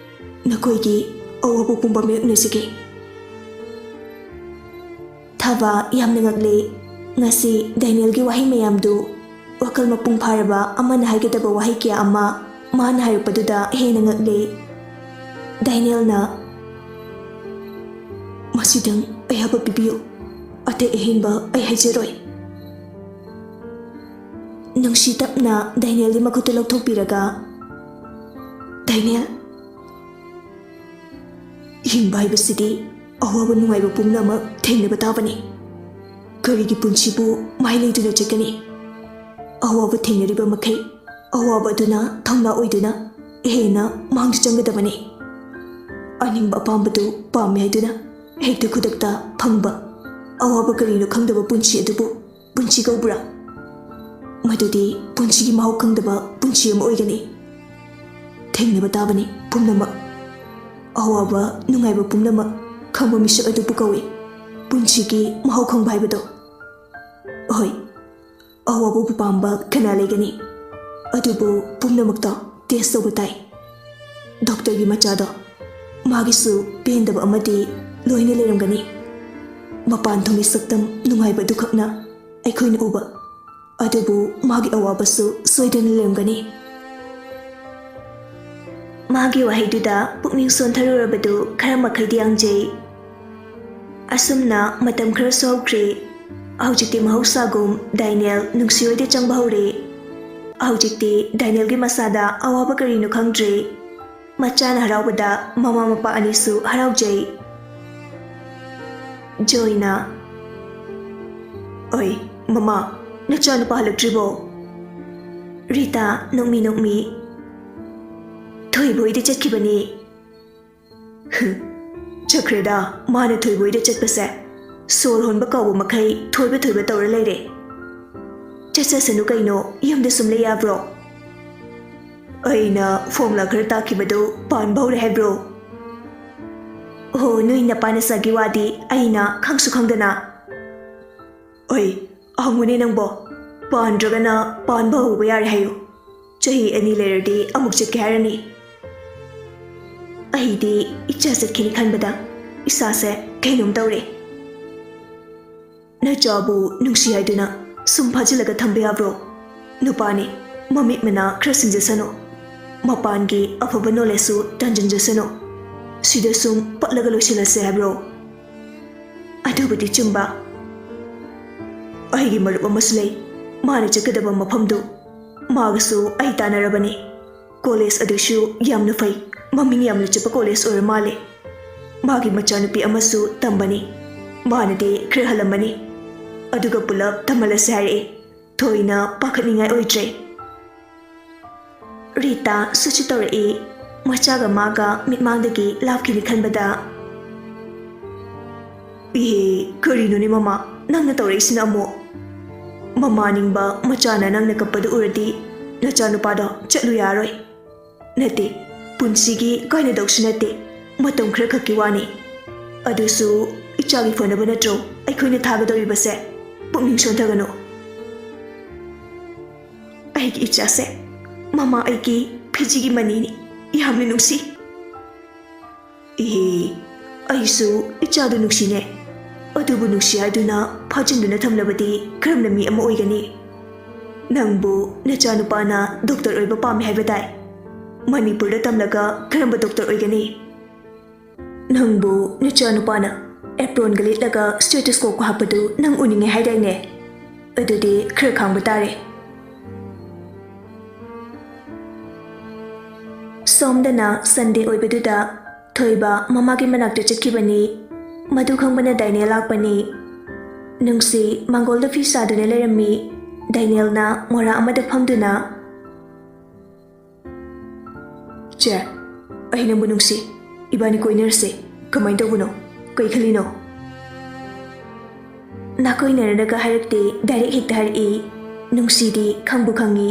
ꯅꯈꯣꯏꯒꯤ ꯑꯋꯥꯕ ꯄꯨꯝꯕ ꯃꯥꯌꯣꯛꯅꯖꯒꯦ꯫" ꯊꯥꯕ ꯌꯥꯝꯅ ꯉꯛꯂꯦ꯫ ꯉꯁꯤ ꯗꯥꯏꯅꯦꯜꯒꯤ ꯋꯥꯍꯩ ꯃꯌꯥꯝꯗꯨ ꯋꯥꯈꯜ ꯃꯄꯨꯡ ꯐꯥꯔꯕ ꯑꯃꯅ ꯍꯥꯏꯒꯗꯕ ꯋꯥꯍꯩ ꯀꯌꯥ ꯑꯃ ꯃꯥꯅ ꯍꯥꯏꯔꯛꯄꯗꯨꯗ ꯍꯦꯟꯅ ꯉꯛꯂꯦ꯫ ꯗꯥꯏꯅꯦꯜꯅ, "ꯃꯁꯤꯗꯪ ꯑꯌꯥꯕ ꯄꯤꯕꯤꯌꯨ꯫ ꯑꯇꯩ ꯑꯍꯦꯟꯕ ꯑꯩ ꯍꯥꯏꯖꯔꯣꯏ꯫ ꯅꯨꯡꯁꯤ ꯇꯞꯅ ꯗꯥꯏꯅꯦꯜꯒꯤ ꯃꯈꯨꯠꯇꯨ ꯂꯧꯊꯣꯛꯄꯤꯔꯒ, "ꯗꯥꯏꯅꯦꯜ, ꯍꯤꯡꯕ ꯍꯥꯏꯕꯁꯤꯗꯤ ꯑꯋꯥꯕ ꯅꯨꯡꯉꯥꯏꯕ ꯄꯨꯝꯅꯃꯛ ꯊꯦꯡꯅꯕ ꯇꯥꯕꯅꯤ꯫ ꯀꯔꯤꯒꯤ ꯄꯨꯟꯁꯤꯕꯨ ꯃꯥꯏ ꯂꯩꯗꯨꯅ ꯆꯠꯀꯅꯤ? ꯑꯋꯥꯕ ꯊꯦꯡꯅꯔꯤꯕ ꯃꯈꯩ ꯑꯋꯥꯕ ꯑꯗꯨꯅ ꯊꯧꯅꯥ ꯑꯣꯏꯗꯨꯅ ꯍꯦꯟꯅ ꯃꯥꯡꯗ ꯆꯪꯒꯗꯕꯅꯤ꯫ ꯑꯅꯤꯡꯕ ꯑꯄꯥꯝꯕꯗꯨ ꯄꯥꯝꯃꯤ ꯍꯥꯏꯗꯨꯅ ꯍꯦꯛꯇ ꯈꯨꯗꯛꯇ ꯐꯪꯕ ꯑꯋꯥꯕ ꯀꯔꯤꯅꯣ ꯈꯪꯗꯕ ꯄꯨꯟꯁꯤ ꯑꯗꯨꯕꯨ ꯄꯨꯟꯁꯤ ꯀꯧꯕ꯭ꯔꯥ? ꯃꯗꯨꯗꯤ ꯄꯨꯟꯁꯤꯒꯤ ꯃꯍꯥꯎ ꯈꯪꯗꯕ ꯄꯨꯟꯁꯤ ꯑꯃ ꯑꯣꯏꯒꯅꯤ꯫ ꯊꯦꯡꯅꯕ ꯇꯥꯕꯅꯤ ꯄꯨꯝꯅꯃꯛ꯫ ꯑꯋꯥꯕ ꯅꯨꯡꯉꯥꯏꯕ ꯄꯨꯝꯅꯃꯛ ꯈꯪꯕ ꯃꯤꯁꯛ ꯑꯗꯨꯕꯨ ꯀꯧꯏ ꯄꯨꯟꯁꯤꯒꯤ ꯃꯍꯥꯎ ꯈꯪꯕ ꯍꯥꯏꯕꯗꯣ꯫ ꯍꯣꯏ, ꯑꯋꯥꯕꯕꯨ ꯄꯥꯝꯕ ꯀꯅꯥ ꯂꯩꯒꯅꯤ? ꯑꯗꯨꯕꯨ ꯄꯨꯝꯅꯃꯛꯇꯣ ꯇꯦꯁ ꯇꯧꯕ ꯇꯥꯏ꯫ ꯗꯣꯛꯇꯔꯒꯤ ꯃꯆꯥꯗꯣ, ꯃꯥꯒꯤꯁꯨ ꯄꯦꯟꯗꯕ ꯑꯃꯗꯤ ꯂꯣꯏꯅ ꯂꯩꯔꯝꯒꯅꯤ꯫ ꯃꯄꯥꯟ ꯊꯣꯡꯒꯤ ꯁꯛꯇꯝ ꯅꯨꯡꯉꯥꯏꯕ ꯑꯗꯨꯈꯛꯅ ꯑꯩꯈꯣꯏꯅ ꯎꯕ, ꯑꯗꯨꯕꯨ ꯃꯥꯒꯤ ꯑꯋꯥꯕꯁꯨ ꯁꯣꯏꯗꯅ ꯂꯩꯔꯝꯒꯅꯤ꯫ ꯃꯥꯒꯤ ꯋꯥꯍꯩꯗꯨꯗ ꯄꯨꯛꯅꯤꯡ ꯁꯣꯟꯊꯔꯨꯔꯕꯗꯨ ꯈꯔ ꯃꯈꯩꯗꯤ ꯌꯥꯡꯖꯩ꯫ ꯑꯁꯨꯝꯅ ꯃꯇꯝ ꯈꯔꯁꯨ ꯍꯧꯈ꯭ꯔꯦ꯫ ꯍꯧꯖꯤꯛꯇꯤ ꯃꯍꯧꯁꯥꯒꯨꯝ ꯗꯥꯏꯅꯦꯜ ꯅꯨꯡꯁꯤ ꯍꯣꯏꯗ ꯆꯪꯕ ꯍꯧꯔꯦ꯫ ꯍꯧꯖꯤꯛꯇꯤ ꯗꯥꯏꯅꯦꯜꯒꯤ ꯃꯁꯥꯗ ꯑꯋꯥꯕ ꯀꯔꯤꯅꯣ ꯈꯪꯗ꯭ꯔꯦ꯫ ꯃꯆꯥꯅ ꯍꯔꯥꯎꯕꯗ ꯃꯃꯥ ꯃꯄꯥ ꯑꯅꯤꯁꯨ ꯍꯔꯥꯎꯖꯩ꯫ ꯖꯣꯏꯅ, "ꯑꯣꯏ, ꯃꯃꯥ, ꯅꯆꯥꯅꯨꯄꯥ ꯍꯜꯂꯛꯇ꯭ꯔꯤꯕꯣ?" ꯔꯤꯇꯥ ꯅꯣꯛꯃꯤ ꯅꯣꯛꯃꯤ, "ꯊꯣꯏꯕ ꯍꯣꯏꯗ ꯆꯠꯈꯤꯕꯅꯤ꯫" "ꯍꯨꯝ, ꯆꯠꯈ꯭ꯔꯦꯗ, ꯃꯥꯅ ꯊꯣꯏꯕ ꯍꯣꯏꯗ ꯆꯠꯄꯁꯦ꯫ ꯁꯣꯔ ꯍꯣꯟꯕ ꯀꯥꯎꯕ ꯃꯈꯩ ꯊꯣꯏꯕ ꯊꯣꯏꯕ ꯇꯧꯔ ꯂꯩꯔꯦ꯫ ꯆꯠꯆꯁꯅꯨ ꯀꯩꯅꯣ, ꯌꯨꯝꯗ ꯁꯨꯝ ꯂꯩ ꯌꯥꯕ꯭ꯔꯣ?" "ꯑꯩꯅ ꯐꯣꯝꯂꯥ ꯈꯔ ꯇꯥꯛꯈꯤꯕꯗꯨ ꯄꯥꯟꯕ ꯍꯧꯔꯦ ꯍꯥꯏꯕ꯭ꯔꯣ?" "ꯑꯣ, ꯅꯣꯏ ꯅꯄꯥ ꯅꯆꯥꯒꯤ ꯋꯥꯗꯤ ꯑꯩꯅ ꯈꯪꯁꯨ ꯈꯪꯗꯅ꯫" "ꯑꯩ, ꯍꯪꯉꯨꯅꯦ ꯅꯪꯕꯣ, ꯄꯥꯟꯗ꯭ꯔꯒꯅ ꯄꯥꯟꯕ ꯍꯧꯕ ꯌꯥꯔꯦ ꯍꯥꯏꯌꯨ꯫ ꯆꯍꯤ ꯑꯅꯤ ꯂꯩꯔꯗꯤ ꯑꯃꯨꯛ ꯆꯠꯀꯦ ꯍꯥꯏꯔꯅꯤ꯫ ꯑꯩꯗꯤ ꯏꯆꯥ ꯆꯠꯈꯤꯅꯤ ꯈꯟꯕꯗ ꯏꯁꯥꯁꯦ ꯀꯩꯅꯣꯝ ꯇꯧꯔꯦ꯫" "ꯅꯆꯥꯕꯨ ꯅꯨꯡꯁꯤ ꯍꯥꯏꯗꯨꯅ ꯁꯨꯝ ꯐꯥꯖꯤꯜꯂꯒ ꯊꯝꯕ ꯌꯥꯕ꯭ꯔꯣ? ꯅꯨꯄꯥꯅꯤ, ꯃꯃꯤꯠ ꯃꯅꯥ ꯈꯔ ꯁꯤꯡꯖꯁꯅꯨ꯫ ꯃꯄꯥꯟꯒꯤ ꯑꯐꯕ ꯅꯣꯂꯦꯖꯁꯨ ꯇꯥꯟꯖꯟꯖꯁꯅꯨ꯫ ꯁꯤꯗ ꯁꯨꯝ ꯄꯠꯂꯒ ꯂꯣꯏꯁꯤꯜꯂꯁꯦ ꯍꯥꯏꯕ꯭ꯔꯣ?" "ꯑꯗꯨꯕꯨꯗꯤ ꯆꯨꯝꯕ, ꯑꯩꯒꯤ ꯃꯔꯨꯞ ꯑꯃꯁꯨ ꯂꯩ꯫ ꯃꯥꯅ ꯆꯠꯀꯗꯕ ꯃꯐꯝꯗꯨ ꯃꯥꯒꯁꯨ ꯑꯩ ꯇꯥꯟꯅꯔꯕꯅꯤ꯫ ꯀꯣꯂꯦꯖ ꯑꯗꯨꯁꯨ ꯌꯥꯝꯅ ꯐꯩ, ꯃꯃꯤꯡ ꯌꯥꯝꯅ ꯆꯠꯄ ꯀꯣꯂꯦꯖ ꯑꯣꯏꯔ ꯃꯥꯜꯂꯦ꯫ ꯃꯥꯒꯤ ꯃꯆꯥꯅꯨꯄꯤ ꯑꯃꯁꯨ ꯇꯝꯕꯅꯤ꯫ ꯃꯥꯅꯗꯤ ꯈꯔ ꯍꯜꯂꯝꯃꯅꯤ, ꯑꯗꯨꯒ ꯄꯨꯂꯞ ꯇꯝꯍꯜꯂꯁꯦ ꯍꯥꯏꯔꯛꯑꯦ꯫ ꯊꯣꯏꯅ ꯄꯥꯈꯠꯅꯤꯡꯉꯥꯏ ꯑꯣꯏꯗ꯭ꯔꯦ꯫ ꯔꯤꯇꯥ ꯁꯨꯠꯁꯨ ꯇꯧꯔꯛꯏ꯫ ꯃꯆꯥꯒ ꯃꯥꯒ ꯃꯤꯠꯃꯥꯡꯗꯒꯤ ꯂꯥꯞꯈꯤꯅꯤ ꯈꯟꯕꯗ, "ꯏꯍꯦ, ꯀꯔꯤꯅꯣꯅꯦ ꯃꯃꯥ, ꯅꯪꯅ ꯇꯧꯔꯛꯏꯁꯤꯅ ꯑꯃꯨꯛ? ꯃꯃꯥ ꯅꯤꯡꯕ ꯃꯆꯥꯅ ꯅꯪꯅ ꯀꯞꯄꯗꯨ ꯎꯔꯗꯤ ꯅꯆꯥꯅꯨꯄꯥꯗꯣ ꯆꯠꯂꯨ ꯌꯥꯔꯣꯏ꯫ ꯅꯠꯇꯦ, ꯄꯨꯟꯁꯤꯒꯤ ꯀꯥꯏꯅꯗꯧꯁꯨ ꯅꯠꯇꯦ, ꯃꯇꯝ ꯈꯔ ꯈꯛꯀꯤ ꯋꯥꯅꯤ꯫ ꯑꯗꯨꯁꯨ ꯏꯆꯥꯒꯤ ꯐꯅꯕ ꯅꯠꯇ꯭ꯔꯣ ꯑꯩꯈꯣꯏꯅ ꯊꯥꯒꯗꯧꯔꯤꯕꯁꯦ? ꯄꯨꯛꯅꯤꯡ ꯁꯣꯟꯊꯒꯅꯨ꯫ ꯑꯩꯒꯤ ꯏꯆꯥꯁꯦ, ꯃꯃꯥ ꯑꯩꯒꯤ ꯐꯤꯖꯤꯒꯤ ꯃꯅꯤꯅꯤ, ꯌꯥꯝꯅ ꯅꯨꯡꯁꯤ꯫" "ꯏꯍꯦ, ꯑꯩꯁꯨ ꯏꯆꯥꯗꯨ ꯅꯨꯡꯁꯤꯅꯦ꯫ ꯑꯗꯨꯕꯨ ꯅꯨꯡꯁꯤ ꯍꯥꯏꯗꯨꯅ ꯐꯥꯖꯤꯟꯗꯨꯅ ꯊꯝꯂꯕꯗꯤ ꯀꯔꯝꯅ ꯃꯤ ꯑꯃ ꯑꯣꯏꯒꯅꯤ? ꯅꯪꯕꯨ ꯅꯆꯥꯅꯨꯄꯥꯅ ꯗꯣꯛꯇꯔ ꯑꯣꯏꯕ ꯄꯥꯝꯃꯤ ꯍꯥꯏꯕ ꯇꯥꯏ꯫ ꯃꯅꯤꯄꯨꯔꯗ ꯇꯝꯂꯒ ꯀꯔꯝꯕ ꯗꯣꯛꯇꯔ ꯑꯣꯏꯒꯅꯤ? ꯅꯪꯕꯨ ꯅꯆꯥꯅꯨꯄꯥꯅ ꯑꯦꯄ꯭ꯔꯣꯟꯒ ꯂꯤꯠꯂꯒ ꯁ꯭ꯇꯦꯇꯣꯁꯀꯣꯞꯀ ꯍꯥꯞꯄꯗꯨ ꯅꯪ ꯎꯅꯤꯡꯉꯦ ꯍꯥꯏꯗꯥꯏꯅꯦ? ꯑꯗꯨꯗꯤ ꯈꯔ ꯈꯥꯡꯕ ꯇꯥꯔꯦ꯫" ꯁꯣꯝꯗꯅ ꯁꯟꯗꯦ ꯑꯣꯏꯕꯗꯨꯗ ꯊꯣꯏꯕ ꯃꯃꯥꯒꯤ ꯃꯅꯥꯛꯇ ꯆꯠꯈꯤꯕꯅꯤ꯫ ꯃꯗꯨ ꯈꯪꯕꯅ ꯗꯥꯏꯅꯦꯜ ꯂꯥꯛꯄꯅꯤ꯫ ꯅꯨꯡꯁꯤ ꯃꯥꯡꯒꯣꯜꯗ ꯐꯤ ꯁꯥꯗꯨꯅ ꯂꯩꯔꯝꯃꯤ꯫ ꯗꯥꯏꯅꯦꯜꯅ ꯃꯣꯔꯥ ꯑꯃꯗ ꯐꯝꯗꯨꯅ, "ꯆꯦ, ꯑꯩ ꯅꯪꯕꯨ ꯅꯨꯡꯁꯤ꯫ ꯏꯕꯥꯅꯤ ꯀꯣꯏꯅꯔꯁꯦ꯫ ꯀꯃꯥꯏꯅ ꯇꯧꯕꯅꯣ? ꯀꯩ ꯈꯜꯂꯤꯅꯣ?" ꯅꯥꯀꯣꯏꯅꯔꯅꯒ ꯍꯥꯏꯔꯛꯇꯦ, ꯗꯥꯏꯔꯦꯛ ꯍꯦꯛꯇ ꯍꯥꯏꯔꯛꯏ꯫ ꯅꯨꯡꯁꯤꯗꯤ ꯈꯪꯕꯨ ꯈꯪꯉꯤ꯫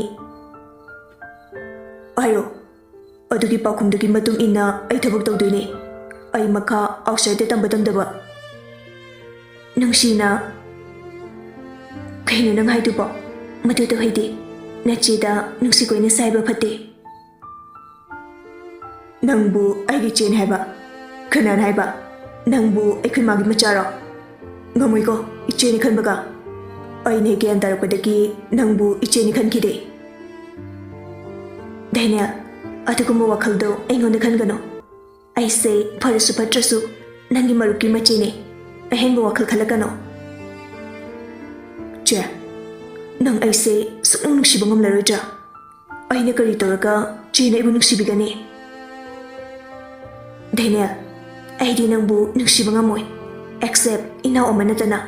"ꯍꯥꯏꯌꯣ, ꯑꯗꯨꯒꯤ ꯄꯥꯎꯈꯨꯝꯗꯨꯒꯤ ꯃꯇꯨꯡ ꯏꯟꯅ ꯑꯩ ꯊꯕꯛ ꯇꯧꯗꯣꯏꯅꯦ꯫ ꯑꯩ ꯃꯈꯥ ꯑꯥꯎꯠꯁꯥꯏꯗꯇ ꯇꯝꯕ ꯇꯝꯗꯕ꯫" ꯅꯨꯡꯁꯤꯅ, "ꯀꯩꯅꯣ ꯅꯪ ꯍꯥꯏꯗꯨꯕꯣ? ꯃꯗꯨ ꯇꯧꯍꯩꯗꯦ꯫ ꯅꯆꯦꯗ ꯅꯨꯡꯁꯤ ꯀꯣꯏꯅꯁꯦ ꯍꯥꯏꯕ ꯐꯠꯇꯦ꯫" "ꯅꯪꯕꯨ ꯑꯩꯒꯤ ꯏꯆꯦꯅꯤ ꯍꯥꯏꯕ? ꯀꯅꯥꯅ ꯍꯥꯏꯕ? ꯅꯪꯕꯨ ꯑꯩꯈꯣꯏ ꯃꯥꯒꯤ ꯃꯆꯥꯔꯣ? ꯉꯝꯃꯣꯏꯀꯣ, ꯏꯆꯦꯅꯤ ꯈꯟꯕꯒ꯫ ꯑꯩꯅ ꯍꯦꯛ ꯒ꯭ꯌꯥꯟ ꯇꯥꯔꯛꯄꯗꯒꯤ ꯅꯪꯕꯨ ꯏꯆꯦꯅꯤ ꯈꯟꯈꯤꯗꯦ꯫" "ꯗꯦꯅꯤꯌꯦꯜ, ꯑꯗꯨꯒꯨꯝꯕ ꯋꯥꯈꯜꯗꯣ ꯑꯩꯉꯣꯟꯗ ꯈꯟꯒꯅꯨ꯫ ꯑꯩꯁꯦ ꯐꯔꯁꯨ ꯐꯠꯇ꯭ꯔꯁꯨ ꯅꯪꯒꯤ ꯃꯔꯨꯞꯀꯤ ꯃꯆꯦꯅꯦ꯫ ꯑꯍꯦꯟꯕ ꯋꯥꯈꯜ ꯈꯜꯂꯛꯀꯅꯨ꯫" ꯆꯦ, ꯅꯪ ꯑꯩꯁꯦ ꯁꯨꯛꯅꯨꯡ ꯅꯨꯡꯁꯤꯕ ꯉꯝꯂꯔꯣꯏꯗ꯭ꯔꯥ? ꯑꯩꯅ ꯀꯔꯤ ꯇꯧꯔꯒ ꯆꯦꯅ ꯑꯩꯕꯨ ꯅꯨꯡꯁꯤꯕꯤꯒꯅꯤ? ꯗꯦꯅꯤꯌꯦꯜ, ꯑꯩꯗꯤ ꯅꯪꯕꯨ ꯅꯨꯡꯁꯤꯕ ꯉꯝꯃꯣꯏ, except ꯏꯅꯥꯎ ꯑꯃ ꯅꯠꯇꯅ꯫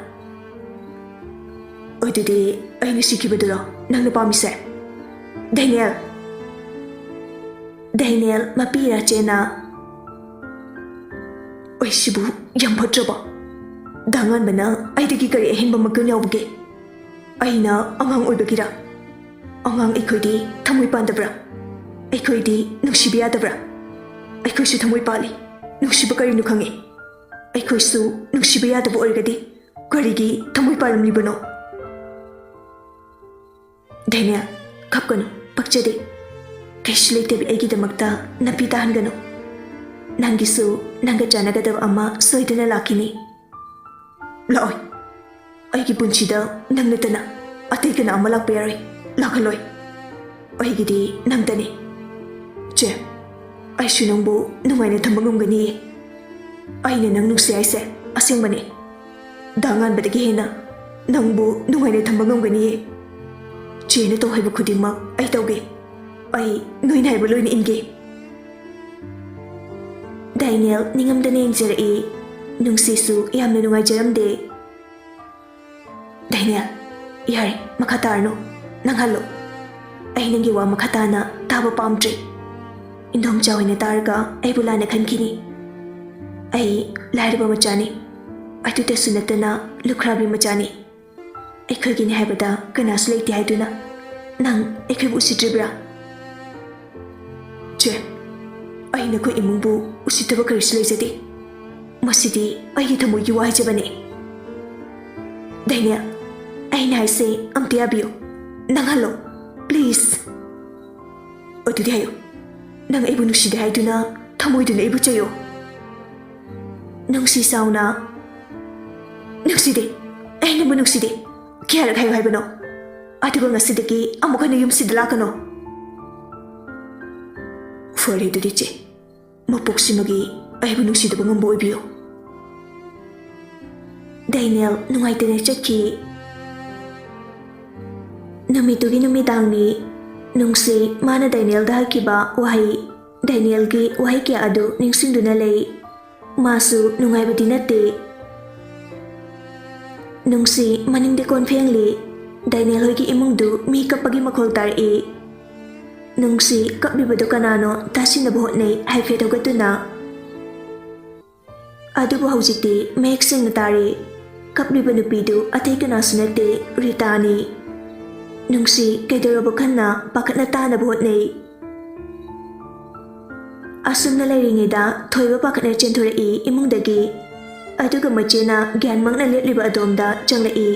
ꯑꯗꯨꯗꯤ ꯑꯩꯅ ꯁꯤꯈꯤꯕꯗꯨꯔꯣ ꯅꯪꯅ ꯄꯥꯝꯃꯤꯁꯦ? ꯗꯦꯅꯤꯌꯦꯜ! ꯗꯦꯅꯤꯌꯦꯜ ꯃꯄꯤ ꯔꯥꯆꯦꯜꯅ, ꯑꯩꯁꯤꯕꯨ ꯌꯥꯝ ꯐꯠꯇ꯭ꯔꯕ? ꯗꯥ ꯉꯥꯟꯕꯅ ꯑꯩꯗꯒꯤ ꯀꯔꯤ ꯑꯍꯦꯟꯕ ꯃꯒꯨꯟ ꯌꯥꯎꯕꯒꯦ? ꯑꯩꯅ ꯑꯉꯥꯡ ꯑꯣꯏꯕꯒꯤꯔ? ꯑꯉꯥꯡ ꯑꯩꯈꯣꯏꯗꯤ ꯊꯃꯣꯏ ꯄꯥꯟꯗꯕ꯭ꯔꯥ? ꯑꯩꯈꯣꯏꯗꯤ ꯅꯨꯡꯁꯤꯕ ꯌꯥꯗꯕ꯭ꯔꯥ? ꯑꯩꯈꯣꯏꯁꯨ ꯊꯃꯣꯏ ꯄꯥꯜꯂꯤ꯫ ꯅꯨꯡꯁꯤꯕ ꯀꯔꯤꯅꯣ ꯈꯪꯉꯤ꯫ ꯑꯩꯈꯣꯏꯁꯨ ꯅꯨꯡꯁꯤꯕ ꯌꯥꯗꯕ ꯑꯣꯏꯔꯒꯗꯤ ꯀꯔꯤꯒꯤ ꯊꯃꯣꯏ ꯄꯥꯜꯂꯝꯂꯤꯕꯅꯣ? ꯗꯦꯅꯤꯌꯦꯜ, ꯀꯞꯀꯅꯨ, ꯄꯛꯆꯗꯦ꯫ ꯀꯩꯁꯨ ꯂꯩꯇꯕꯤ ꯑꯩꯒꯤꯗꯃꯛꯇ ꯅꯥꯄꯤ ꯇꯥꯍꯟꯒꯅꯨ꯫ ꯅꯪꯒꯤꯁꯨ ꯅꯪꯒ ꯆꯥꯟꯅꯒꯗꯕ ꯑꯃ ꯁꯣꯏꯗꯅ ꯂꯥꯛꯈꯤꯅꯤ꯫ ꯂꯥꯛꯑꯣꯏ꯫ ꯑꯩꯒꯤ ꯄꯨꯟꯁꯤꯗ ꯅꯪ ꯅꯠꯇꯅ ꯑꯇꯩ ꯀꯅꯥ ꯑꯃ ꯂꯥꯛꯄ ꯌꯥꯔꯣꯏ꯫ ꯂꯥꯛꯍꯜꯂꯣꯏ꯫ ꯑꯩꯒꯤꯗꯤ ꯅꯪꯇꯅꯤ꯫ ꯆꯦ, ꯑꯩꯁꯨ ꯅꯪꯕꯨ ꯅꯨꯡꯉꯥꯏꯅ ꯊꯝꯕ ꯉꯝꯒꯅꯤꯌꯦ꯫ ꯑꯩꯅ ꯅꯪ ꯅꯨꯡꯁꯤ ꯍꯥꯏꯁꯦ ꯑꯁꯦꯡꯕꯅꯤ꯫ ꯗꯥ ꯉꯥꯟꯕꯗꯒꯤ ꯍꯦꯟꯅ ꯅꯪꯕꯨ ꯅꯨꯡꯉꯥꯏꯅ ꯊꯝꯕ ꯉꯝꯒꯅꯤꯌꯦ꯫ ꯆꯦꯅ ꯇꯧ ꯍꯥꯏꯕ ꯈꯨꯗꯤꯡꯃꯛ ꯑꯩ ꯇꯧꯒꯦ꯫ ꯑꯩ ꯅꯣꯏꯅ ꯍꯥꯏꯕ ꯂꯣꯏꯅ ꯏꯟꯒꯦ꯫ ꯗꯦꯅꯤꯌꯦꯜ ꯅꯤꯡꯉꯝꯗꯅ ꯌꯦꯡꯖꯔꯛꯏ꯫ ꯅꯨꯡꯁꯤꯁꯨ ꯌꯥꯝꯅ ꯅꯨꯡꯉꯥꯏꯖꯔꯝꯗꯦ꯫ ꯗꯦꯅꯤꯌꯦꯜ, ꯌꯥꯔꯦ, ꯃꯈꯥ ꯇꯥꯔꯅꯨ꯫ ꯅꯪ ꯍꯜꯂꯣ꯫ ꯑꯩ ꯅꯪꯒꯤ ꯋꯥ ꯃꯈꯥ ꯇꯥꯅ ꯇꯥꯕ ꯄꯥꯝꯗ꯭ꯔꯦ꯫ ꯏꯟꯗꯣꯝꯆꯥ ꯍꯣꯏꯅ ꯇꯥꯔꯒ ꯑꯩꯕꯨ ꯂꯥꯟꯅ ꯈꯟꯈꯤꯅꯤ꯫ ꯑꯩ ꯂꯥꯏꯔꯕ ꯃꯆꯥꯅꯤ꯫ ꯑꯗꯨꯗꯁꯨ ꯅꯠꯇꯅ ꯂꯨꯈ꯭ꯔꯥꯕꯤ ꯃꯆꯥꯅꯤ꯫ ꯑꯩꯈꯣꯏꯒꯤꯅꯤ ꯍꯥꯏꯕꯗ ꯀꯅꯥꯁꯨ ꯂꯩꯇꯦ ꯍꯥꯏꯗꯨꯅ ꯅꯪ ꯑꯩꯈꯣꯏꯕꯨ ꯎꯁꯤꯠꯇ꯭ꯔꯤꯕ꯭ꯔꯥ? ꯆꯦ, ꯑꯩ ꯅꯈꯣꯏ ꯏꯃꯨꯡꯕꯨ ꯎꯁꯤꯠꯇꯕ ꯀꯔꯤꯁꯨ ꯂꯩꯖꯗꯦ꯫ ꯃꯁꯤꯗꯤ ꯑꯩꯒꯤ ꯊꯃꯣꯏꯒꯤ ꯋꯥ ꯍꯥꯏꯖꯕꯅꯤ꯫ ꯗꯦꯅꯤꯌꯦꯜ, ꯑꯩꯅ ꯍꯥꯏꯁꯦ ꯑꯝꯇ ꯌꯥꯕꯤꯌꯨ꯫ ꯅꯪ ꯍꯜꯂꯣ, please꯫ ꯑꯗꯨꯗꯤ ꯍꯥꯏꯌꯨ, ꯅꯪ ꯑꯩꯕꯨ ꯅꯨꯡꯁꯤꯗꯦ ꯍꯥꯏꯗꯨꯅ ꯊꯃꯣꯏꯗꯨꯅ ꯑꯩꯕꯨ ꯆꯩꯌꯣ꯫ ꯅꯨꯡꯁꯤ ꯆꯥꯎꯅ꯫ ꯅꯨꯡꯁꯤꯗꯦ, ꯑꯩ ꯅꯪꯕꯨ ꯅꯨꯡꯁꯤꯗꯦ꯫ ꯀꯌꯥꯔꯛ ꯍꯥꯏꯌꯨ ꯍꯥꯏꯕꯅꯣ? ꯑꯗꯨꯒ ꯉꯁꯤꯗꯒꯤ ꯑꯃꯨꯛ ꯍꯟꯅ ꯌꯨꯝꯁꯤꯗ ꯂꯥꯛꯀꯅꯨ꯫ ꯐꯔꯦ ꯑꯗꯨꯗꯤ ꯆꯦ, ꯃꯄꯣꯛꯁꯤꯃꯒꯤ ꯑꯩꯕꯨ ꯅꯨꯡꯁꯤꯗꯕ ꯉꯝꯕ ꯑꯣꯏꯕꯤꯌꯨ꯫ ꯗꯦꯅꯤꯌꯦꯜ ꯅꯨꯡꯉꯥꯏꯇꯅ ꯆꯠꯈꯤ꯫ ꯅꯨꯃꯤꯠꯇꯨꯒꯤ ꯅꯨꯃꯤꯗꯥꯡꯅꯤ꯫ ꯅꯨꯡꯁꯤ ꯃꯥꯅ ꯗꯦꯅꯤꯌꯦꯜꯗ ꯍꯥꯏꯈꯤꯕ ꯋꯥꯍꯩ, ꯗꯦꯅꯤꯌꯦꯜꯒꯤ ꯋꯥꯍꯩ ꯀꯌꯥ ꯑꯗꯨ ꯅꯤꯡꯁꯤꯡꯗꯨꯅ ꯂꯩ꯫ ꯃꯥꯁꯨ ꯅꯨꯡꯉꯥꯏꯕꯗꯤ ꯅꯠꯇꯦ꯫ ꯅꯨꯡꯁꯤ ꯃꯅꯤꯡꯗ ꯀꯣꯟ ꯐꯦꯡꯂꯤ꯫ ꯗꯦꯅꯤꯌꯦꯜ ꯍꯣꯏꯒꯤ ꯏꯃꯨꯡꯗꯨ ꯃꯤ ꯀꯞꯄꯒꯤ ꯃꯈꯣꯜ ꯇꯥꯔꯛꯏ꯫ ꯅꯨꯡꯁꯤ ꯀꯞꯂꯤꯕꯗꯨ ꯀꯅꯥꯅꯣ ꯇꯥꯁꯤꯟꯅꯕ ꯍꯣꯠꯅꯩ ꯍꯥꯏꯐꯦꯠ ꯍꯧꯒꯠꯇꯨꯅ꯫ ꯑꯗꯨꯕꯨ ꯍꯧꯖꯤꯛꯇꯤ ꯃꯌꯦꯛ ꯁꯦꯡꯅ ꯇꯥꯔꯦ꯫ ꯀꯞꯂꯤꯕ ꯅꯨꯄꯤꯗꯨ ꯑꯇꯩ ꯀꯅꯥꯁꯨ ꯅꯠꯇꯦ, ꯔꯤꯇꯥꯅꯤ꯫ ꯅꯨꯡꯁꯤ ꯀꯩꯗꯧꯔꯕ ꯈꯟꯅ ꯄꯥꯈꯠꯅ ꯇꯥꯅꯕ ꯍꯣꯠꯅꯩ꯫ ꯑꯁꯨꯝꯅ ꯂꯩꯔꯤꯉꯩꯗ ꯊꯣꯏꯕ ꯄꯥꯈꯠꯅ ꯆꯦꯟꯊꯣꯔꯛꯏ ꯏꯃꯨꯡꯗꯒꯤ꯫ ꯑꯗꯨꯒ ꯃꯆꯦꯅ ꯒ꯭ꯌꯥꯟ ꯃꯥꯡꯅ ꯂꯦꯞꯂꯤꯕ ꯑꯗꯣꯝꯗ ꯆꯪꯂꯛꯏ꯫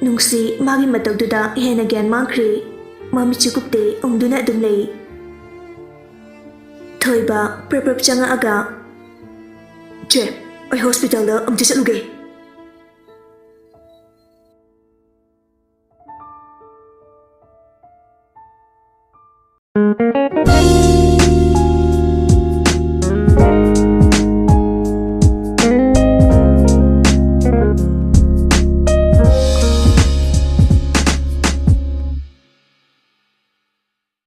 ꯅꯨꯡꯁꯤ ꯃꯥꯒꯤ ꯃꯇꯧꯗꯨꯗ ꯍꯦꯟꯅ ꯒ꯭ꯌꯥꯟ ꯃꯥꯡꯈ꯭ꯔꯦ꯫ ꯃꯃꯤꯠꯁꯨ ꯀꯨꯞꯇꯦ, ꯎꯪꯗꯨꯅ ꯑꯗꯨꯝ ꯂꯩ꯫ ꯊꯣꯏꯕ ꯄ꯭ꯔꯞ ꯄ꯭ꯔꯞ ꯆꯪꯉꯛꯑꯒ, "ꯆꯦ, ꯑꯩ ꯍꯣꯁꯄꯤꯇꯥꯜꯗ ꯑꯝꯇ ꯆꯠꯂꯨꯒꯦ꯫"